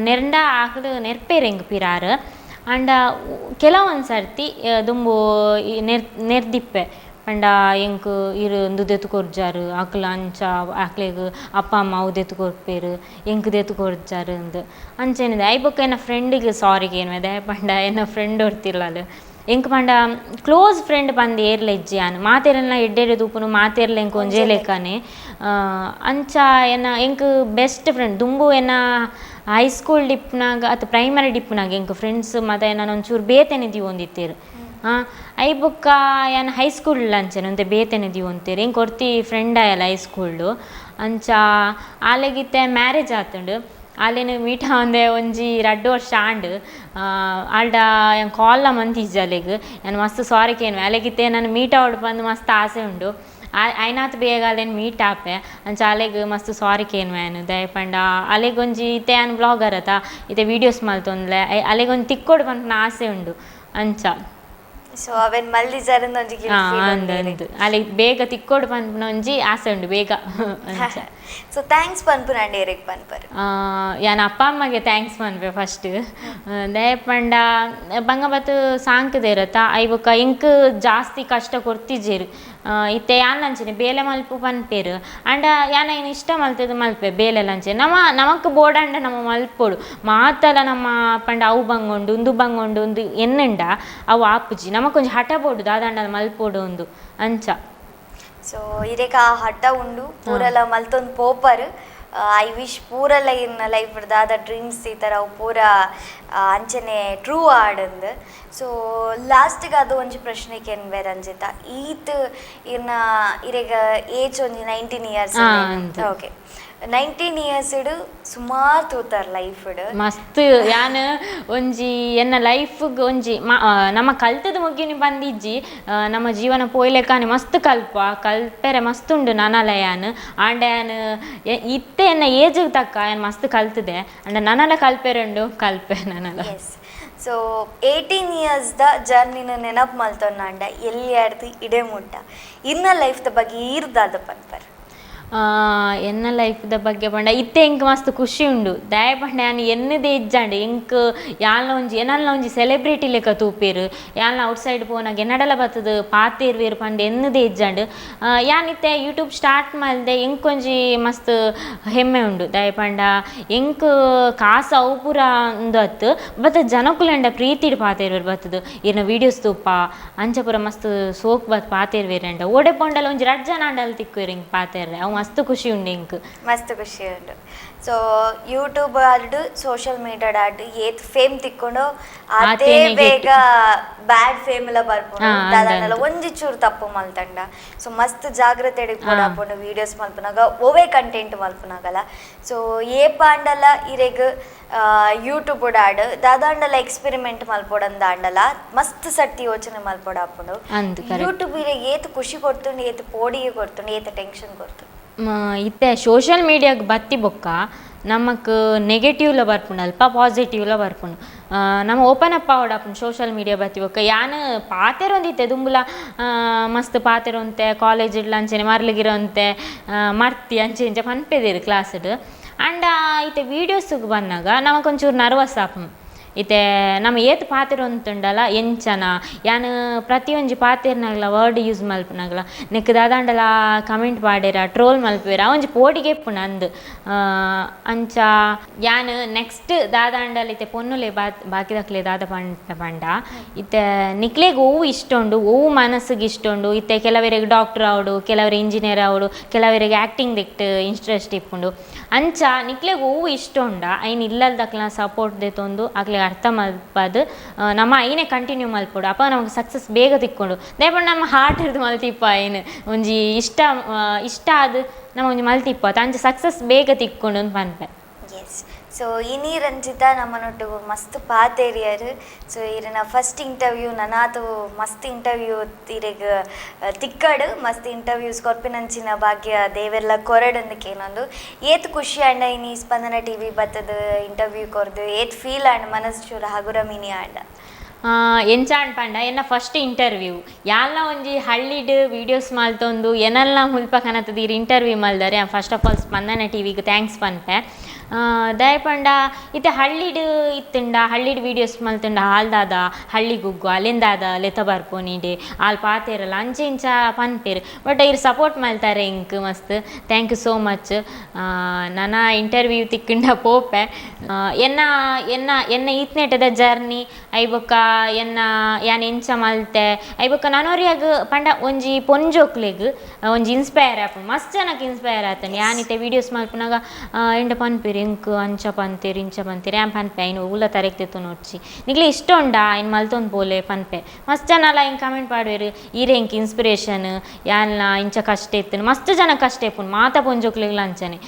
Speaker 2: ನೆರ್ಂಡ ಆಕುಲು ನೆರ್ಪೆರ್ ಎಂಕ್ ಪಿರಾರ್. ಆಂಡ ಕೆಲವೊಂದು ಸರ್ತಿ ದುಂಬು ಈ ನೆರ್ದಿಪ್ಪೆ, ಪಂಡ ಎಂಕ್ ಇರ್ ಉಂದು ದೆತ್ತ್ ಕೊರ್ಜಾರ್, ಅಕ್ಲ್ ಅಂಚ ಅಕ್ಲೆಗ್ ಅಪ್ಪ ಅಮ್ಮ ಅವು ದೆತ್ತ್ ಕೊರ್ಪೆರ್, ಎಂಕ್ ದೆತ್ತ್ ಕೊರ್ಜಾರ್ ಅಂದ್ ಅಂಚೆನೆ. ಐಬೊಕ್ಕ ಎನ್ನ ಫ್ರೆಂಡಿಗ್ ಸಾರಿ ಕೇನ್ವೆ. ದಾಯೆ ಪಂಡ ಎನ್ನ ಫ್ರೆಂಡ್ ಒರ್ತಿಲ್ಲಲ್ ಎಂಕ್ ಪಂಡ ಕ್ಲೋಸ್ ಫ್ರೆಂಡ್ ಪಂದ್ ಏರ್ಲ ಇಜ್ಜಿ. ಯಾನ್ ಮಾತೆರೆನ್ಲ ಎಡ್ಡೆ ಎಡ್ಡೆ ತೂಪುನು, ಮಾತೆರ್ಲ ಎಂಕ್ ಒಂಜೇ ಲೆಕ್ಕನೆ. ಅಂಚ ಎನ್ನ ಎಂಕ್ ಬೆಸ್ಟ್ ಫ್ರೆಂಡ್ ದುಂಬು ಎನ್ನ ಹೈ ಸ್ಕೂಲ್ ಡಿಪ್ಪುನಾಗ ಅತ್ತ್ ಪ್ರೈಮರಿ ಡಿಪ್ಪುನಾಗ ಎಂಕ್ ಫ್ರೆಂಡ್ಸ್ ಮಾತ ಎನನ್ ಒಂಚೂರು ಬೇತೆನೆ ದೀವೊಂದಿತ್ತೆರ್. ಐ ಬೊಕ್ಕ ಯಾನ್ ಹೈ ಸ್ಕೂಲ್ ಅಂಚನೆ ಒಂತೆ ಬೇತೆನೆ ದೀವೊಂತೆರ್. ಎಂಕ್ ಒರ್ತಿ ಫ್ರೆಂಡ್ ಆಯಲ್ ಹೈ ಸ್ಕೂಲ್ಡು. ಅಂಚ ಆಲೆಗಿತ್ತೆ ಮ್ಯಾರೇಜ್ ಆತುಂಡು. ಆಲೆನ್ ಮೀಟ್ ಆವಂದೆ ಒಂಜಿ ರಡ್ಡ್ ವರ್ಷ ಆಂಡ್. ಆಲ್ಡ ಯಾನ್ ಕಾಲ್ಲ ಮಂತಿಜ್ಜಿ ಅಲೆಗ್. ಯಾನ್ ಮಸ್ತ್ ಸಾರಿ ಕೇನ್ವೆ. ಅಲೆಗಿತ್ತೆ ಎನನ್ ಮೀಟ್ ಆವೊಡು ಪಂದ್ ಮಸ್ತ್ ಆಸೆ ಉಂಡು. ಆಯ್ನಾತ್ ಬೇಗ ಅಲೆನ್ ಮೀಟ್ ಆಪೆ. ಅಂಚ ಅಲೆಗ್ ಮಸ್ತ್ ಸಾರಿ ಕೇನ್ವೆ ಯಾನ್. ದಾಯೆ ಪಂಡ ಅಲೆಗ್ ಒಂಜಿ ಇತ್ತೆ ಯಾನ್ ಬ್ಲಾಗರ್ ಅತ, ಇತ್ತೆ ವೀಡಿಯೋಸ್ ಮಲ್ತೊಂದುಲ್ಲೆ, ಅಲೆಗ್ ಒಂಜಿ ತಿಕ್ಕೊಡು ಪನ್ಪಿನ ಆಸೆ ಉಂಡು ಅಂಚ.
Speaker 1: ಸೊ ಅವೆನ್ ಮಲ್ದಿಜಾರಂದ ಒಂಜಿ ಗಿಲ್ಟ್ ಫೀಲ್.
Speaker 2: ಅಂದ್ ಅಂದ್, ಅಲೆಗ್ ಬೇಗ ತಿಕ್ಕೊಡು ಪನ್ಪಿನ ಒಂಜಿ ಆಸೆ ಉಂಡು ಬೇಗ ಅಂಚ.
Speaker 1: ಸೊ thanks ಪನ್ಪುನಂಡ ಏರೆಗ್ ಪನ್ಪರ್?
Speaker 2: ಯಾನ್ ಅಪ್ಪ ಅಮ್ಮಗೆ thanks ಪನ್ಪೆ ಫಸ್ಟ್. ದಾಯೆ ಪಂಡ ಬಂಗ ಬತ್ತ್ ಸಾಂಕ್ದೆರತ್ತ, ಐಬೊಕ್ಕ ಎಂಕ್ ಜಾಸ್ತಿ ಕಷ್ಟ ಕೊರ್ತಿಜೆರ್. ಇತ್ತೆ ಯಾನ್ ಅಂಚನೆ ಬೇಲೆ ಮಲ್ಪು ಪನ್ಪೆರ್, ಆಂಡ ಯಾನ್ ಐನ್ ಇಷ್ಟ ಮಲ್ತುದು ಮಲ್ಪೆ ಬೇಲೆಲ. ಅಂಚೆ ನಮ ನಮಕ್ ಬೋಡಂಡ ನಮ ಮಲ್ಪೊಡು. ಮಾತಲ ನಮ್ಮ ಪಂಡ ಅವು ಬಂಗ ಉಂಡು, ಉಂದು ಬಂಗ ಉಂಡು ಉಂದು ಎನ್ನುಂಡ ಅವು ಆಪುಜಿ. ನಮಕೊಂಜಿ ಹಠ ಬೋಡು, ದಾದಾಂಡಲ ಮಲ್ಪೊಡು ಉಂದು ಅಂಚ.
Speaker 1: ಸೊ ಇರೆಗ್ ಆ ಹಠ ಉಂಡು, ಪೂರಲ ಮಲ್ತೊಂದು ಪೋಪರ್. I wish ಪೂರಲ ಇರ್ನ ಲೈಫ್ ದಾದ ಡ್ರೀಮ್ಸ್ ಈ ಥರ ಅವು ಪೂರ ಅಂಚನೆ ಟ್ರೂ ಆಡಂದ್. ಸೊ ಲಾಸ್ಟಿಗೆ ಅದು ಒಂಜಿ ಪ್ರಶ್ನೆ ಕೇನ್ವೆ ರಂಜಿತಾ. ಈತ್ ಇರ್ನ ಇರೆಗ್ ಏಜ್ ಒಂಜಿ 19 ಇಯರ್ಸ್.
Speaker 2: ಅಂದ್.
Speaker 1: ಓಕೆ, 19 ಇಯರ್ಸ್ ಸುಮಾರು ತೂತಾರ್ ಲೈಫ್.
Speaker 2: ಮಸ್ತ್. ಯಾನ್ ಒಂಜಿ ಎನ್ನ ಲೈಫ್ಗ್ ಒಂಜಿ ನಮ್ಮ ಕಲ್ತದ ಮುಗಿನಿ ಬಂದಿಜ್ಜಿ. ನಮ್ಮ ಜೀವನ ಪೋಯ್ಲೆಕಾನೆ ಮಸ್ತ್ ಕಲ್ಪ ಕಲ್ಪೆರೆ ಮಸ್ತ್ ಉಂಡು ನನಲ ಯಾನ್. ಆಂಡ ಯಾನ್ ಇತ್ತೆ ಎನ್ನ ಏಜ್ಗ್ ತಕ್ಕ ಯಾನ್ ಮಸ್ತ್ ಕಲ್ತದೆ. ಆಂಡ ನನಲ ಕಲ್ಪೆರೆ ಉಂಡು, ಕಲ್ಪೆ ನನಲ.
Speaker 1: S, so 18 years the ಜರ್ನಿನ ನೆನಪು ಮಲ್ತೊಂಡಾಂಡ ಎಲ್ಲಿ ಇಡೆ ಮುಟ್ಟ ಇನ್ನ ಲೈಫ್ದ ಬಗ್ಗೆ ಈರ್ದಾದ ಪನ್ಪರ್?
Speaker 2: ಎನ್ನ ಲೈಫ್ದ ಬಗ್ಗೆ ಪಂಡ ಇತ್ತೆ ಎಂಕ್ ಮಸ್ತ್ ಖುಷಿ ಉಂಡು. ದಾಯೆ ಪಂಡ ಯಾನ್ ಎನ್ನದೇ ಇಜ್ಜಾಂಡ್. ಎಂಕ್ ಯಾನ್ಲ ಒಂಜಿ ಎನನ್ಲ ಒಂಜಿ ಸೆಲೆಬ್ರಿಟಿ ಲೆಕ್ಕ ತೂಪೆರ್. ಯಾನ್ಲ ಔಟ್ ಸೈಡ್ ಪೋನಾಗ ಎನ್ನಡಲ ಬತ್ತುದು ಪಾತೆರ್ವೆರ್ ಪಂದ್ ಎನ್ನದೇ ಇಜ್ಜಾಂಡ್. ಯಾನ್ ಇತ್ತೆ ಯೂಟ್ಯೂಬ್ ಸ್ಟಾರ್ಟ್ ಮಲ್ದೆ. ಎಂಕೊಂಜಿ ಮಸ್ತ್ ಹೆಮ್ಮೆ ಉಂಡು. ದಾಯೆ ಪಂಡ ಎಂಕ್ ಕಾಸು ಅವು ಪೂರ ಉಂದು ಅತ್ತ್, ಬತ್ ಜನಕುಲೆಂಡ ಪ್ರೀತಿಡ್ ಪಾತೆರ್ವೆರ್ ಬತ್ತುದು. ಇರ್ನ ವೀಡಿಯೋಸ್ ತೂಪ ಅಂಚ ಪೂರ ಮಸ್ತ್ ಸೋಕ್ ಬತ್ ಪಾತೆರ್ವೆರಂಡ. ಓಡೆ ಪೋಂಡಲ ಒಂಜಿ ರಡ್ಡ್ ಜನ ಆಂಡಲ ತಿಕ್ಕುವೆರ್ ಎಂಕ್ ಪಾತೆರ್ರೆ. ಅವು ಮಸ್ತ್ ಖುಷಿ ಉಂಡು ಎಂಕ್.
Speaker 1: ಮಸ್ತ್ ಖುಷಿ ಉಂಡು. ಸೊ ಯೂಟ್ಯೂಬ್ ಆಡ್, ಸೋಷಿಯಲ್ ಮೀಡಿಯಾ ಆಡ್ ಏತ್ ಫೇಮ್ ತಿಕ್ಕೊಂಡು ಅದೇ
Speaker 2: ಆತೇ
Speaker 1: ಬೇಗ ಬ್ಯಾಡ್ ಫೇಮ್ ಎಲ್ಲ ಬರ್ಪುಂಡು. ದಾದಾಂಡಲ ಒಂಜಿ ಚೂರು ತಪ್ಪು ಮಲ್ತಂಡ. ಸೊ ಮಸ್ತ್ ಜಾಗ್ರತೆ ಇಪ್ಪೊಡಾಪುಂಡು ವೀಡಿಯೋಸ್ ಮಲ್ಪುನಾಗ, ಒವೇ ಕಂಟೆಂಟ್ ಮಲ್ಪುನಾಗಲ. ಸೊ ಏಪ ಆಂಡಲ ಇರೆಗ್ ಯೂಟ್ಯೂಬ್ ಆಡ್ ದಾದಾಂಡಲ ಎಕ್ಸ್ಪೆರಿಮೆಂಟ್ ಮಲ್ಪೊಡಂದ ಆಂಡಲ ಮಸ್ತ್ ಸರ್ತಿ ಯೋಚನೆ ಮಲ್ಪೊಡಾಪುಂಡು.
Speaker 2: ಅಂದ್, correct.
Speaker 1: YouTube ಇರೆಗ್ ಏತ್ ಖುಷಿ ಕೊಡ್ತುಂಡು, ಏತ್ ಪೋಡಿಗೆ ಕೊಡ್ತುಂಡು, ಏತ್ ಟೆನ್ಷನ್ ಕೊಡ್ತುಂಡು?
Speaker 2: ಇತ್ತೆ ಸೋಷಿಯಲ್ ಮೀಡಿಯಾಗ್ ಬತ್ತಿ ಬೊಕ್ಕ ನಮಕ್ ನೆಗೆಟಿವ್ಲ ಬರ್ಪುಂಡು, ಅಲ್ಪ ಪಾಸಿಟಿವ್ಲ ಬರ್ಪುಂಡು. ನಮ ಓಪನ್ ಅಪ್ ಆವೊಡಾಪುಂಡು ಸೋಷಿಯಲ್ ಮೀಡಿಯಾ ಬತ್ತಿ ಬೊಕ್ಕ. ಯಾನ್ ಪಾತೆರೊಂದಿತ್ತೆ ದುಂಬುಲ, ಮಸ್ತ್ ಪಾತೆರೊಂತೆ ಕಾಲೇಜ್ ಅಂಚೆನೆ ಮರ್ಲುಗಿರಂತೆ ಮರ್ತಿ ಅಂಚೆ ಇಂಚ ಪನ್ಪೆದೆರ್ ಕ್ಲಾಸ್ಡ್. ಆಂಡ ಇತ್ತೆ ವೀಡಿಯೋಸ್ಗ್ ಬನ್ನಗ ನಮಕೊಂಚೂರು ನರ್ವಸ್ ಆಪುಂಡು. ಇತ್ತೆ ನಮ ಏತ್ ಪಾತೆರೊಂತುಂಡಲ ಎಂಚನ ಯಾನ್ ಪ್ರತಿಯೊಂಜಿ ಪಾತೆರ್ನಾಗಲ, ವರ್ಡ್ ಯೂಸ್ ಮಲ್ಪುನಾಗಲ ನೆಕ್ ದಾದಾಂಡಲ ಕಮೆಂಟ್ ಪಾಡೆರ, ಟ್ರೋಲ್ ಮಲ್ಪುವೆರ, ಒಂಜಿ ಪೋಡಿಗೆ ಇಪ್ಪುಂಡು ಅಂದ್. ಅಂಚ ಯಾನ್ ನೆಕ್ಸ್ಟ್ ದಾದಾಂಡಲ ಇತ್ತೆ ಪೊನ್ನುಲೆ ಬಾಕಿದಕ್ಲೆ ದಾದ ಪನ್ಪೆ ಪಂಡ, ಇತ್ತೆ ನಿಕ್ಲೆಗ್ ಒವು ಇಷ್ಟ ಉಂಡು, ಒವು ಮನಸ್ಸಿಗೆ ಇಷ್ಟ ಉಂಡು. ಇತ್ತೆ ಕೆಲವರಿಗೆ ಡಾಕ್ಟರ್ ಆವೊಡು, ಕೆಲವರಿಗೆ ಇಂಜಿನಿಯರ್ ಆವೊಡು, ಕೆಲವರಿಗೆ ಆಕ್ಟಿಂಗ್ ದಿಕ್ಟ್ ಇಂಟ್ರೆಸ್ಟ್ ಇಪ್ಪುಂಡು. ಅಂಚ ನಿಕ್ಲೆಗ್ ಒವು ಇಷ್ಟ ಉಂಡ ಐನ್ ಇಲ್ಲಲ್ದಕ್ಲೆನ ಸಪೋರ್ಟ್ ದೆತೊಂದು ಅಕ್ಲೆಗ್ ಅರ್ಥ ಮಲ್ಪದ್ ನಮ ಐನೆ ಕಂಟಿನ್ಯೂ ಮಲ್ಪೊಡು. ಅಪ ನಮಕ್ ಸಕ್ಸಸ್ ಬೇಗ ತಿಕ್ಕೊಂಡು. ದಾಯೆ ಪಂಡ ನಮ್ಮ ಹಾರ್ಟ್ ಇರ್ದ್ ಮಲ್ತಿಪ್ಪ ಐನ್ ಒಂಜಿ ಇಷ್ಟ ಇಷ್ಟ ಆದ್ ನಮ ಒಂಜಿ ಮಲ್ತಿಪ್ಪ ಅಂಚ ಸಕ್ಸಸ್ ಬೇಗ ತಿಕ್ಕೊಂಡು ಅಂತ ಪನ್ಪೆ.
Speaker 1: S, so ಇನಿ ರಂಜಿತಾ ನಮ್ಮನೊಟ್ಟು ಮಸ್ತ್ ಪಾತೇರಿಯರ್. ಸೊ ಇರೆನ ಫಸ್ಟ್ ಇಂಟರ್ವ್ಯೂ, ನನಾತು ಮಸ್ತ್ ಇಂಟರ್ವ್ಯೂ ಇರೆಗ್ ತಿಕ್ಕಡ್, ಮಸ್ತ್ ಇಂಟರ್ವ್ಯೂಸ್ ಕೊರ್ಪಿನಂಚಿನ ಭಾಗ್ಯ ದೇವೆರ್ಲ ಕೊರಡಂದಕ್ಕೇನೊಂದು. ಏತ್ ಖುಷಿ ಆಂಡ ಇನಿ ಸ್ಪಂದನ ಟಿವಿ ಬತ್ತದ ಇಂಟರ್ವ್ಯೂ ಕೊರ್ದು? ಏತ್ ಫೀಲ್ ಆಂಡ್? ಮನಸ್ಸು ಚೂರು ಹಗುರ ಮಿನಿ ಆಂಡ?
Speaker 2: ಎಂಚಾಂಡ್ ಪಂಡ, ಎನ್ನ ಫಸ್ಟ್ ಇಂಟರ್ವ್ಯೂ. ಯಾಲ್ನ ಒಂಜಿ ಹಳ್ಳಿಡ್ ವೀಡಿಯೋಸ್ ಮಲ್ತೊಂದು ಎನಲ್ನ ಮುಲ್ಪ ಕನತದ ಇರ್ ಇಂಟರ್ವ್ಯೂ ಮಲ್ದಾರೆ. First of all ಸ್ಪಂದನ ಟಿವಿಗೆ thanks ಪನ್ಪೆ. ದಾಯೆ ಪಂಡ ಇತ್ತೆ ಹಳ್ಳಿಡ್ ಇತ್ತುಂಡ, ಹಳ್ಳಿಡ್ ವೀಡಿಯೋಸ್ ಮಲ್ತುಂಡ ಹಾಲ್ದಾದ ಹಳ್ಳಿ ಗುಗ್ಗು ಅಲ್ಲಿಂದಾದ ಲೆತ ಬರ್ಪೋನಿಡೆ ಆಲ್ ಪಾತೆರಲ್ಲ ಅಂಚೆ ಇಂಚ ಪನ್ಪೆರ್. ಬಟ್ ಇರ್ ಸಪೋರ್ಟ್ ಮಲ್ತಾರೆ ಇಂಕ್ ಮಸ್ತ್. Thank you so much. ನನ ಇಂಟರ್ವ್ಯೂ ತಿಕ್ಕಂಡ ಪೋಪೆ. ಎನ್ನ ಎನ್ನ ಎನ್ನ ಈತ್ನೇಟದ ಜರ್ನಿ I ಬೊಕ್ಕ ಎನ್ನ ಯಾನ್ ಎಂಚ ಮಲ್ತೆ, I ಬೊಕ್ಕ ನನೊರಿಯಾಗ ಪಂಡ ಒಂಜಿ ಪೊಂಜೋಕ್ಲೆಗ್ ಒಂಜಿ ಇನ್ಸ್ಪೈರ್ ಆಪುಂಡು. ಮಸ್ತ್ ಜನಕ್ಕೆ ಇನ್ಸ್ಪೈರ್ ಆತಂಡ್. ಯಾನ್ ಇತ್ತೆ ವೀಡಿಯೋಸ್ ಮಲ್ಪುನಗ ಎಂಡ ಪನ್ಪೆರ್, ಎಂಕ್ ಅಂಚ ಪಂತೆರ್, ಇಂಚ ಪಂತೆರ್. ಯಾನ್ ಪನ್ಪೆ, ಐನ್ ಒವ್ಲ ತರೆಕ್ ದೆತ್ತೊನೊಡ್ಚಿ, ನಿಕ್ಲೆ ಇಷ್ಟ ಉಂಡಾ ಐನ್ ಮಲ್ತೊಂದು ಪೋಲೆ ಪನ್ಪೆ. ಮಸ್ತ್ ಜನಲ ಇಂಕ್ ಕಮೆಂಟ್ ಪಾಡುವೆರ್, ಈರೆ ಎಂಕ್ ಇನ್ಸ್ಪಿರೇಷನ್, ಯಾನ್ಲ ಇಂಚ ಕಷ್ಟ ಇತ್ತುಂಡು. ಮಸ್ತ್ ಜನ ಕಷ್ಟ ಇಪ್ಪುಂಡು, ಮಾತ ಪೊಂಜೋಕ್ಲೆಗ್ಲ ಅಂಚನೆ.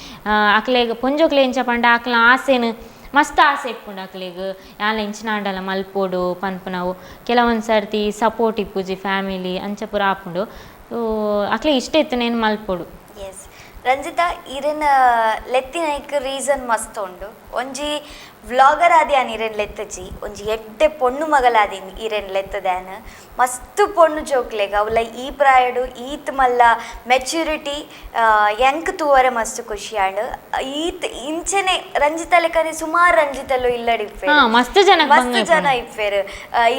Speaker 2: ಅಕ್ಲೆಗ್ ಪೊಂಜೋಕ್ಲೆ ಎಂಚ ಪಂಡ ಅಕ್ಲ್ನ ಆಸೆನ್ ಮಸ್ತ್ ಆಸೆ ಇಪ್ಪುಂಡು ಅಕ್ಲೆಗ್, ಯಾನ್ಲ ಇಂಚಿನ ಆಂಡಲ ಮಲ್ಪೊಡು ಪನ್ಪುನವು. ಕೆಲವೊಂದು ಸರ್ತಿ ಸಪೋರ್ಟ್ ಇಪ್ಪುಜಿ ಫ್ಯಾಮಿಲಿ, ಅಂಚ ಪೂರ ಆಪುಂಡು. ಸೊ ಅಕ್ಲೆ ಇಷ್ಟ ಇತ್ತುನೇನು ಮಲ್ಪೊಡು.
Speaker 1: ಎಸ್ ರಂಜಿತಾ, ಇರೆನ ಲೆತ್ತಿನೈಕ್ ರೀಸನ್ ಮಸ್ತ್ ಉಂಡು. ಒಂಜಿ ವ್ಲಾಗರ್ ಆದಿ ಆನ್ ಇರೆನ್ ಲೆತ್ತಜಿ, ಒಂಜಿ ಎಡ್ಡೆ ಪೊಣ್ಣು ಮಗಲಾದಿ ಇರೆನ್ ಲೆತ್ತದಾನ್. ಮಸ್ತ್ ಪೊಣ್ಣು ಜೋಕ್ಲೆಗ್ ಅವಲ ಈ ಪ್ರಾಯಡು ಈತ್ ಮಲ್ಲ ಮೆಚ್ಯೂರಿಟಿ ಎಂಕ್ ತೂವರೆ ಮಸ್ತ್ ಖುಷಿ ಆಂಡ್. ಈತ್ ಇಂಚನೆ ರಂಜಿತಾ ಲೆಕ್ಕನೆ ಸುಮಾರು ರಂಜಿತಲು ಇಲ್ಲಡ್ ಇಪ್ಪೆರ್.
Speaker 2: ಮಸ್ತ್ ಜನ.
Speaker 1: ಮಸ್ತ್ ಜನ ಇಪ್ಪೆರ್,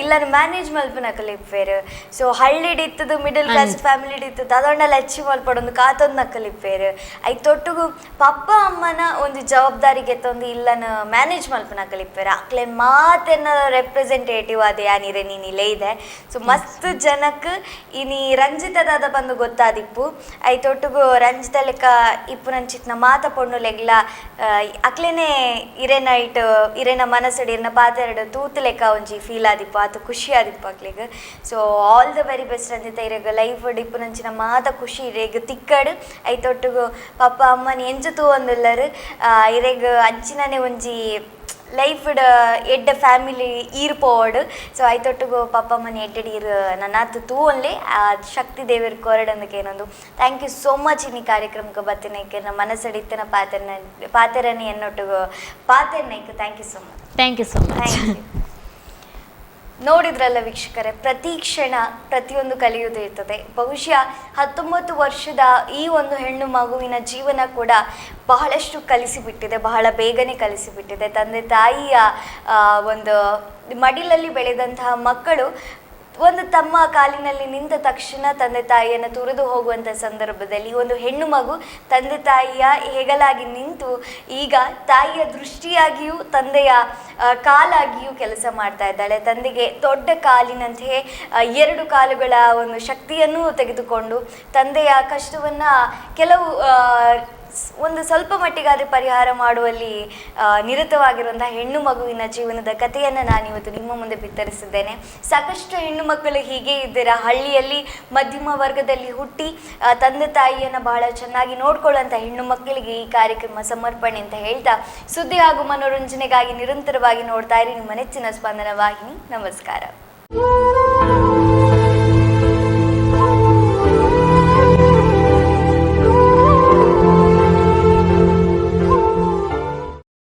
Speaker 1: ಇಲ್ಲನ್ ಮ್ಯಾನೇಜ್ ಮಲ್ಪುನಕುಲು ಇಪ್ಪೆರ್. ಸೊ ಹಳ್ಳಿಡ್ ಇತ್ತದು, middle class family ಇತ್ತದು ಅದೊಂಡಲ ಅಚೀವ್ ಮಲ್ಪಡೊಂದು ಕಾತೊಂದು ನಕಲು ಇಪ್ಪೆರ್. ಐತೊಟ್ಟುಗು ಪಪ್ಪ ಅಮ್ಮನ ಒಂದು ಜವಾಬ್ದಾರಿಗೆ ಎತ್ತೊಂದು ಇಲ್ಲನ ಮ್ಯಾನೇಜ್ ಮಲ್ಪುನಕಲು ಇಪ್ಪೆರ್. ಅಕ್ಲೆ ಮಾತೆನ್ನ ರೆಪ್ರೆಸೆಂಟೇಟಿವ್ ಆದ ಯಾನಿರೆ ನೀನ್ ಇಲ್ಲೇ ಇದೆ. ಸೊ ಮಸ್ತ್ ಜನಕ್ ಇನಿ ರಂಜಿತದಾದ ಬಂದು ಗೊತ್ತಾದಿಪ್ಪು. ಐತೊಟ್ಟುಗು ರಂಜಿತ ಲೆಕ್ಕ ಇಪ್ಪುನಂಚಿತ್ನ ಮಾತ ಪೊಣ್ಣುಲೆಗ್ಲ ಅಕ್ಲೆನೆ ಇರೆನ ಇಟ್ಟು ಇರೆನ ಮನಸ್ಸುಡು ಇರೆನ ಪಾತೆರಡು ತೂತು ಲೆಕ್ಕ ಒಂಜಿ ಫೀಲ್ ಆದಿಪ್ಪು, ಆತು ಖುಷಿ ಆದಿಪ್ಪು ಅಕ್ಲೆಗ್. So all the very best Ranjitha. ಇರೆಗ್ life ಇಪ್ಪುನಂಚಿನ ಮಾತ ಖುಷಿ ಇರೆಗ್ ತಿಕ್ಕಡ್. ಐತೊಟ್ಟುಗು ಪಪ್ಪ ಅಮ್ಮನ ಎಂಚ ತೂವೊಂದುಲ್ಲರ್, ಇರೆಗ್ ಅಂಚಿನನೆ ಒಂಜಿ ಲೈಫ್ ಎಡ್ಡೆ ಫ್ಯಾಮಿಲಿ ಈರ್ ಪೋವಡ್. ಸೊ ಐತೊಟ್ಟುಗು ಪಪ್ಪ ಅಮ್ಮನ ಎಡ್ಡೆಡ್ ಈರ್ ನನ್ನಾತ್ ತೂವೊನ್ಲೆ, ಆ ಶಕ್ತಿ ದೇವೆರ್ ಕೊರಡಂದಕ್ಕೆ ಏನೊಂದು. Thank you so much ಇನಿ ಕಾರ್ಯಕ್ರಮಕ್ಕೆ ಬತ್ತಿನಕ್ಕೆ, ನಮ್ಮ ಮನಸ್ಸಡಿತ್ತಿನ ಪಾತೆರನ ಪಾತೆರನೆ ಎನ್ನೊಟ್ಟುಗು ಪಾತೆರನೈಕ್. Thank you so much.
Speaker 2: Thank you so much.
Speaker 1: Thank you. ನೋಡಿದ್ರಲ್ಲ ವೀಕ್ಷಕರೇ, ಪ್ರತಿ ಕ್ಷಣ ಪ್ರತಿಯೊಂದು ಕಲಿಯುವುದು ಇರ್ತದೆ. ಬಹುಶಃ 19 ವರ್ಷದ ಈ ಒಂದು ಹೆಣ್ಣು ಮಗುವಿನ ಜೀವನ ಕೂಡ ಬಹಳಷ್ಟು ಕಲಿಸಿಬಿಟ್ಟಿದೆ, ಬಹಳ ಬೇಗನೆ ಕಲಿಸಿಬಿಟ್ಟಿದೆ. ತಂದೆ ತಾಯಿಯ ಒಂದು ಮಡಿಲಲ್ಲಿ ಬೆಳೆದಂತಹ ಮಕ್ಕಳು ಒಂದು ತಮ್ಮ ಕಾಲಿನಲ್ಲಿ ನಿಂತ ತಕ್ಷಣ ತಂದೆ ತಾಯಿಯನ್ನು ತುರಿದು ಹೋಗುವಂಥ ಸಂದರ್ಭದಲ್ಲಿ ಒಂದು ಹೆಣ್ಣು ಮಗು ತಂದೆ ತಾಯಿಯ ಹೆಗಲಾಗಿ ನಿಂತು ಈಗ ತಾಯಿಯ ದೃಷ್ಟಿಯಾಗಿಯೂ ತಂದೆಯ ಕಾಲಾಗಿಯೂ ಕೆಲಸ ಮಾಡ್ತಾ ಇದ್ದಾಳೆ. ತಂದೆಗೆ ದೊಡ್ಡ ಕಾಲಿನಂತೆಯೇ ಎರಡು ಕಾಲುಗಳ ಒಂದು ಶಕ್ತಿಯನ್ನು ತೆಗೆದುಕೊಂಡು ತಂದೆಯ ಕಷ್ಟವನ್ನು ಕೆಲವು ಒಂದು ಸ್ವಲ್ಪ ಮಟ್ಟಿಗಾದರೆ ಪರಿಹಾರ ಮಾಡುವಲ್ಲಿ ನಿರತವಾಗಿರುವಂತಹ ಹೆಣ್ಣು ಮಗುವಿನ ಜೀವನದ ಕಥೆಯನ್ನು ನಾನಿವತ್ತು ನಿಮ್ಮ ಮುಂದೆ ಬಿತ್ತರಿಸಿದ್ದೇನೆ. ಸಾಕಷ್ಟು ಹೆಣ್ಣು ಮಕ್ಕಳು ಹೀಗೆ ಇದ್ದೀರಾ. ಹಳ್ಳಿಯಲ್ಲಿ ಮಧ್ಯಮ ವರ್ಗದಲ್ಲಿ ಹುಟ್ಟಿ ತಂದೆ ತಾಯಿಯನ್ನು ಬಹಳ ಚೆನ್ನಾಗಿ ನೋಡ್ಕೊಳ್ಳುವಂಥ ಹೆಣ್ಣು ಮಕ್ಕಳಿಗೆ ಈ ಕಾರ್ಯಕ್ರಮ ಸಮರ್ಪಣೆ ಅಂತ ಹೇಳ್ತಾ, ಸುದ್ದಿ ಹಾಗೂ ಮನೋರಂಜನೆಗಾಗಿ ನಿರಂತರವಾಗಿ ನೋಡ್ತಾ ಇರಿ ನಿಮ್ಮ ನೆಚ್ಚಿನ ಸ್ಪಂದನ ವಾಹಿನಿ. ನಮಸ್ಕಾರ.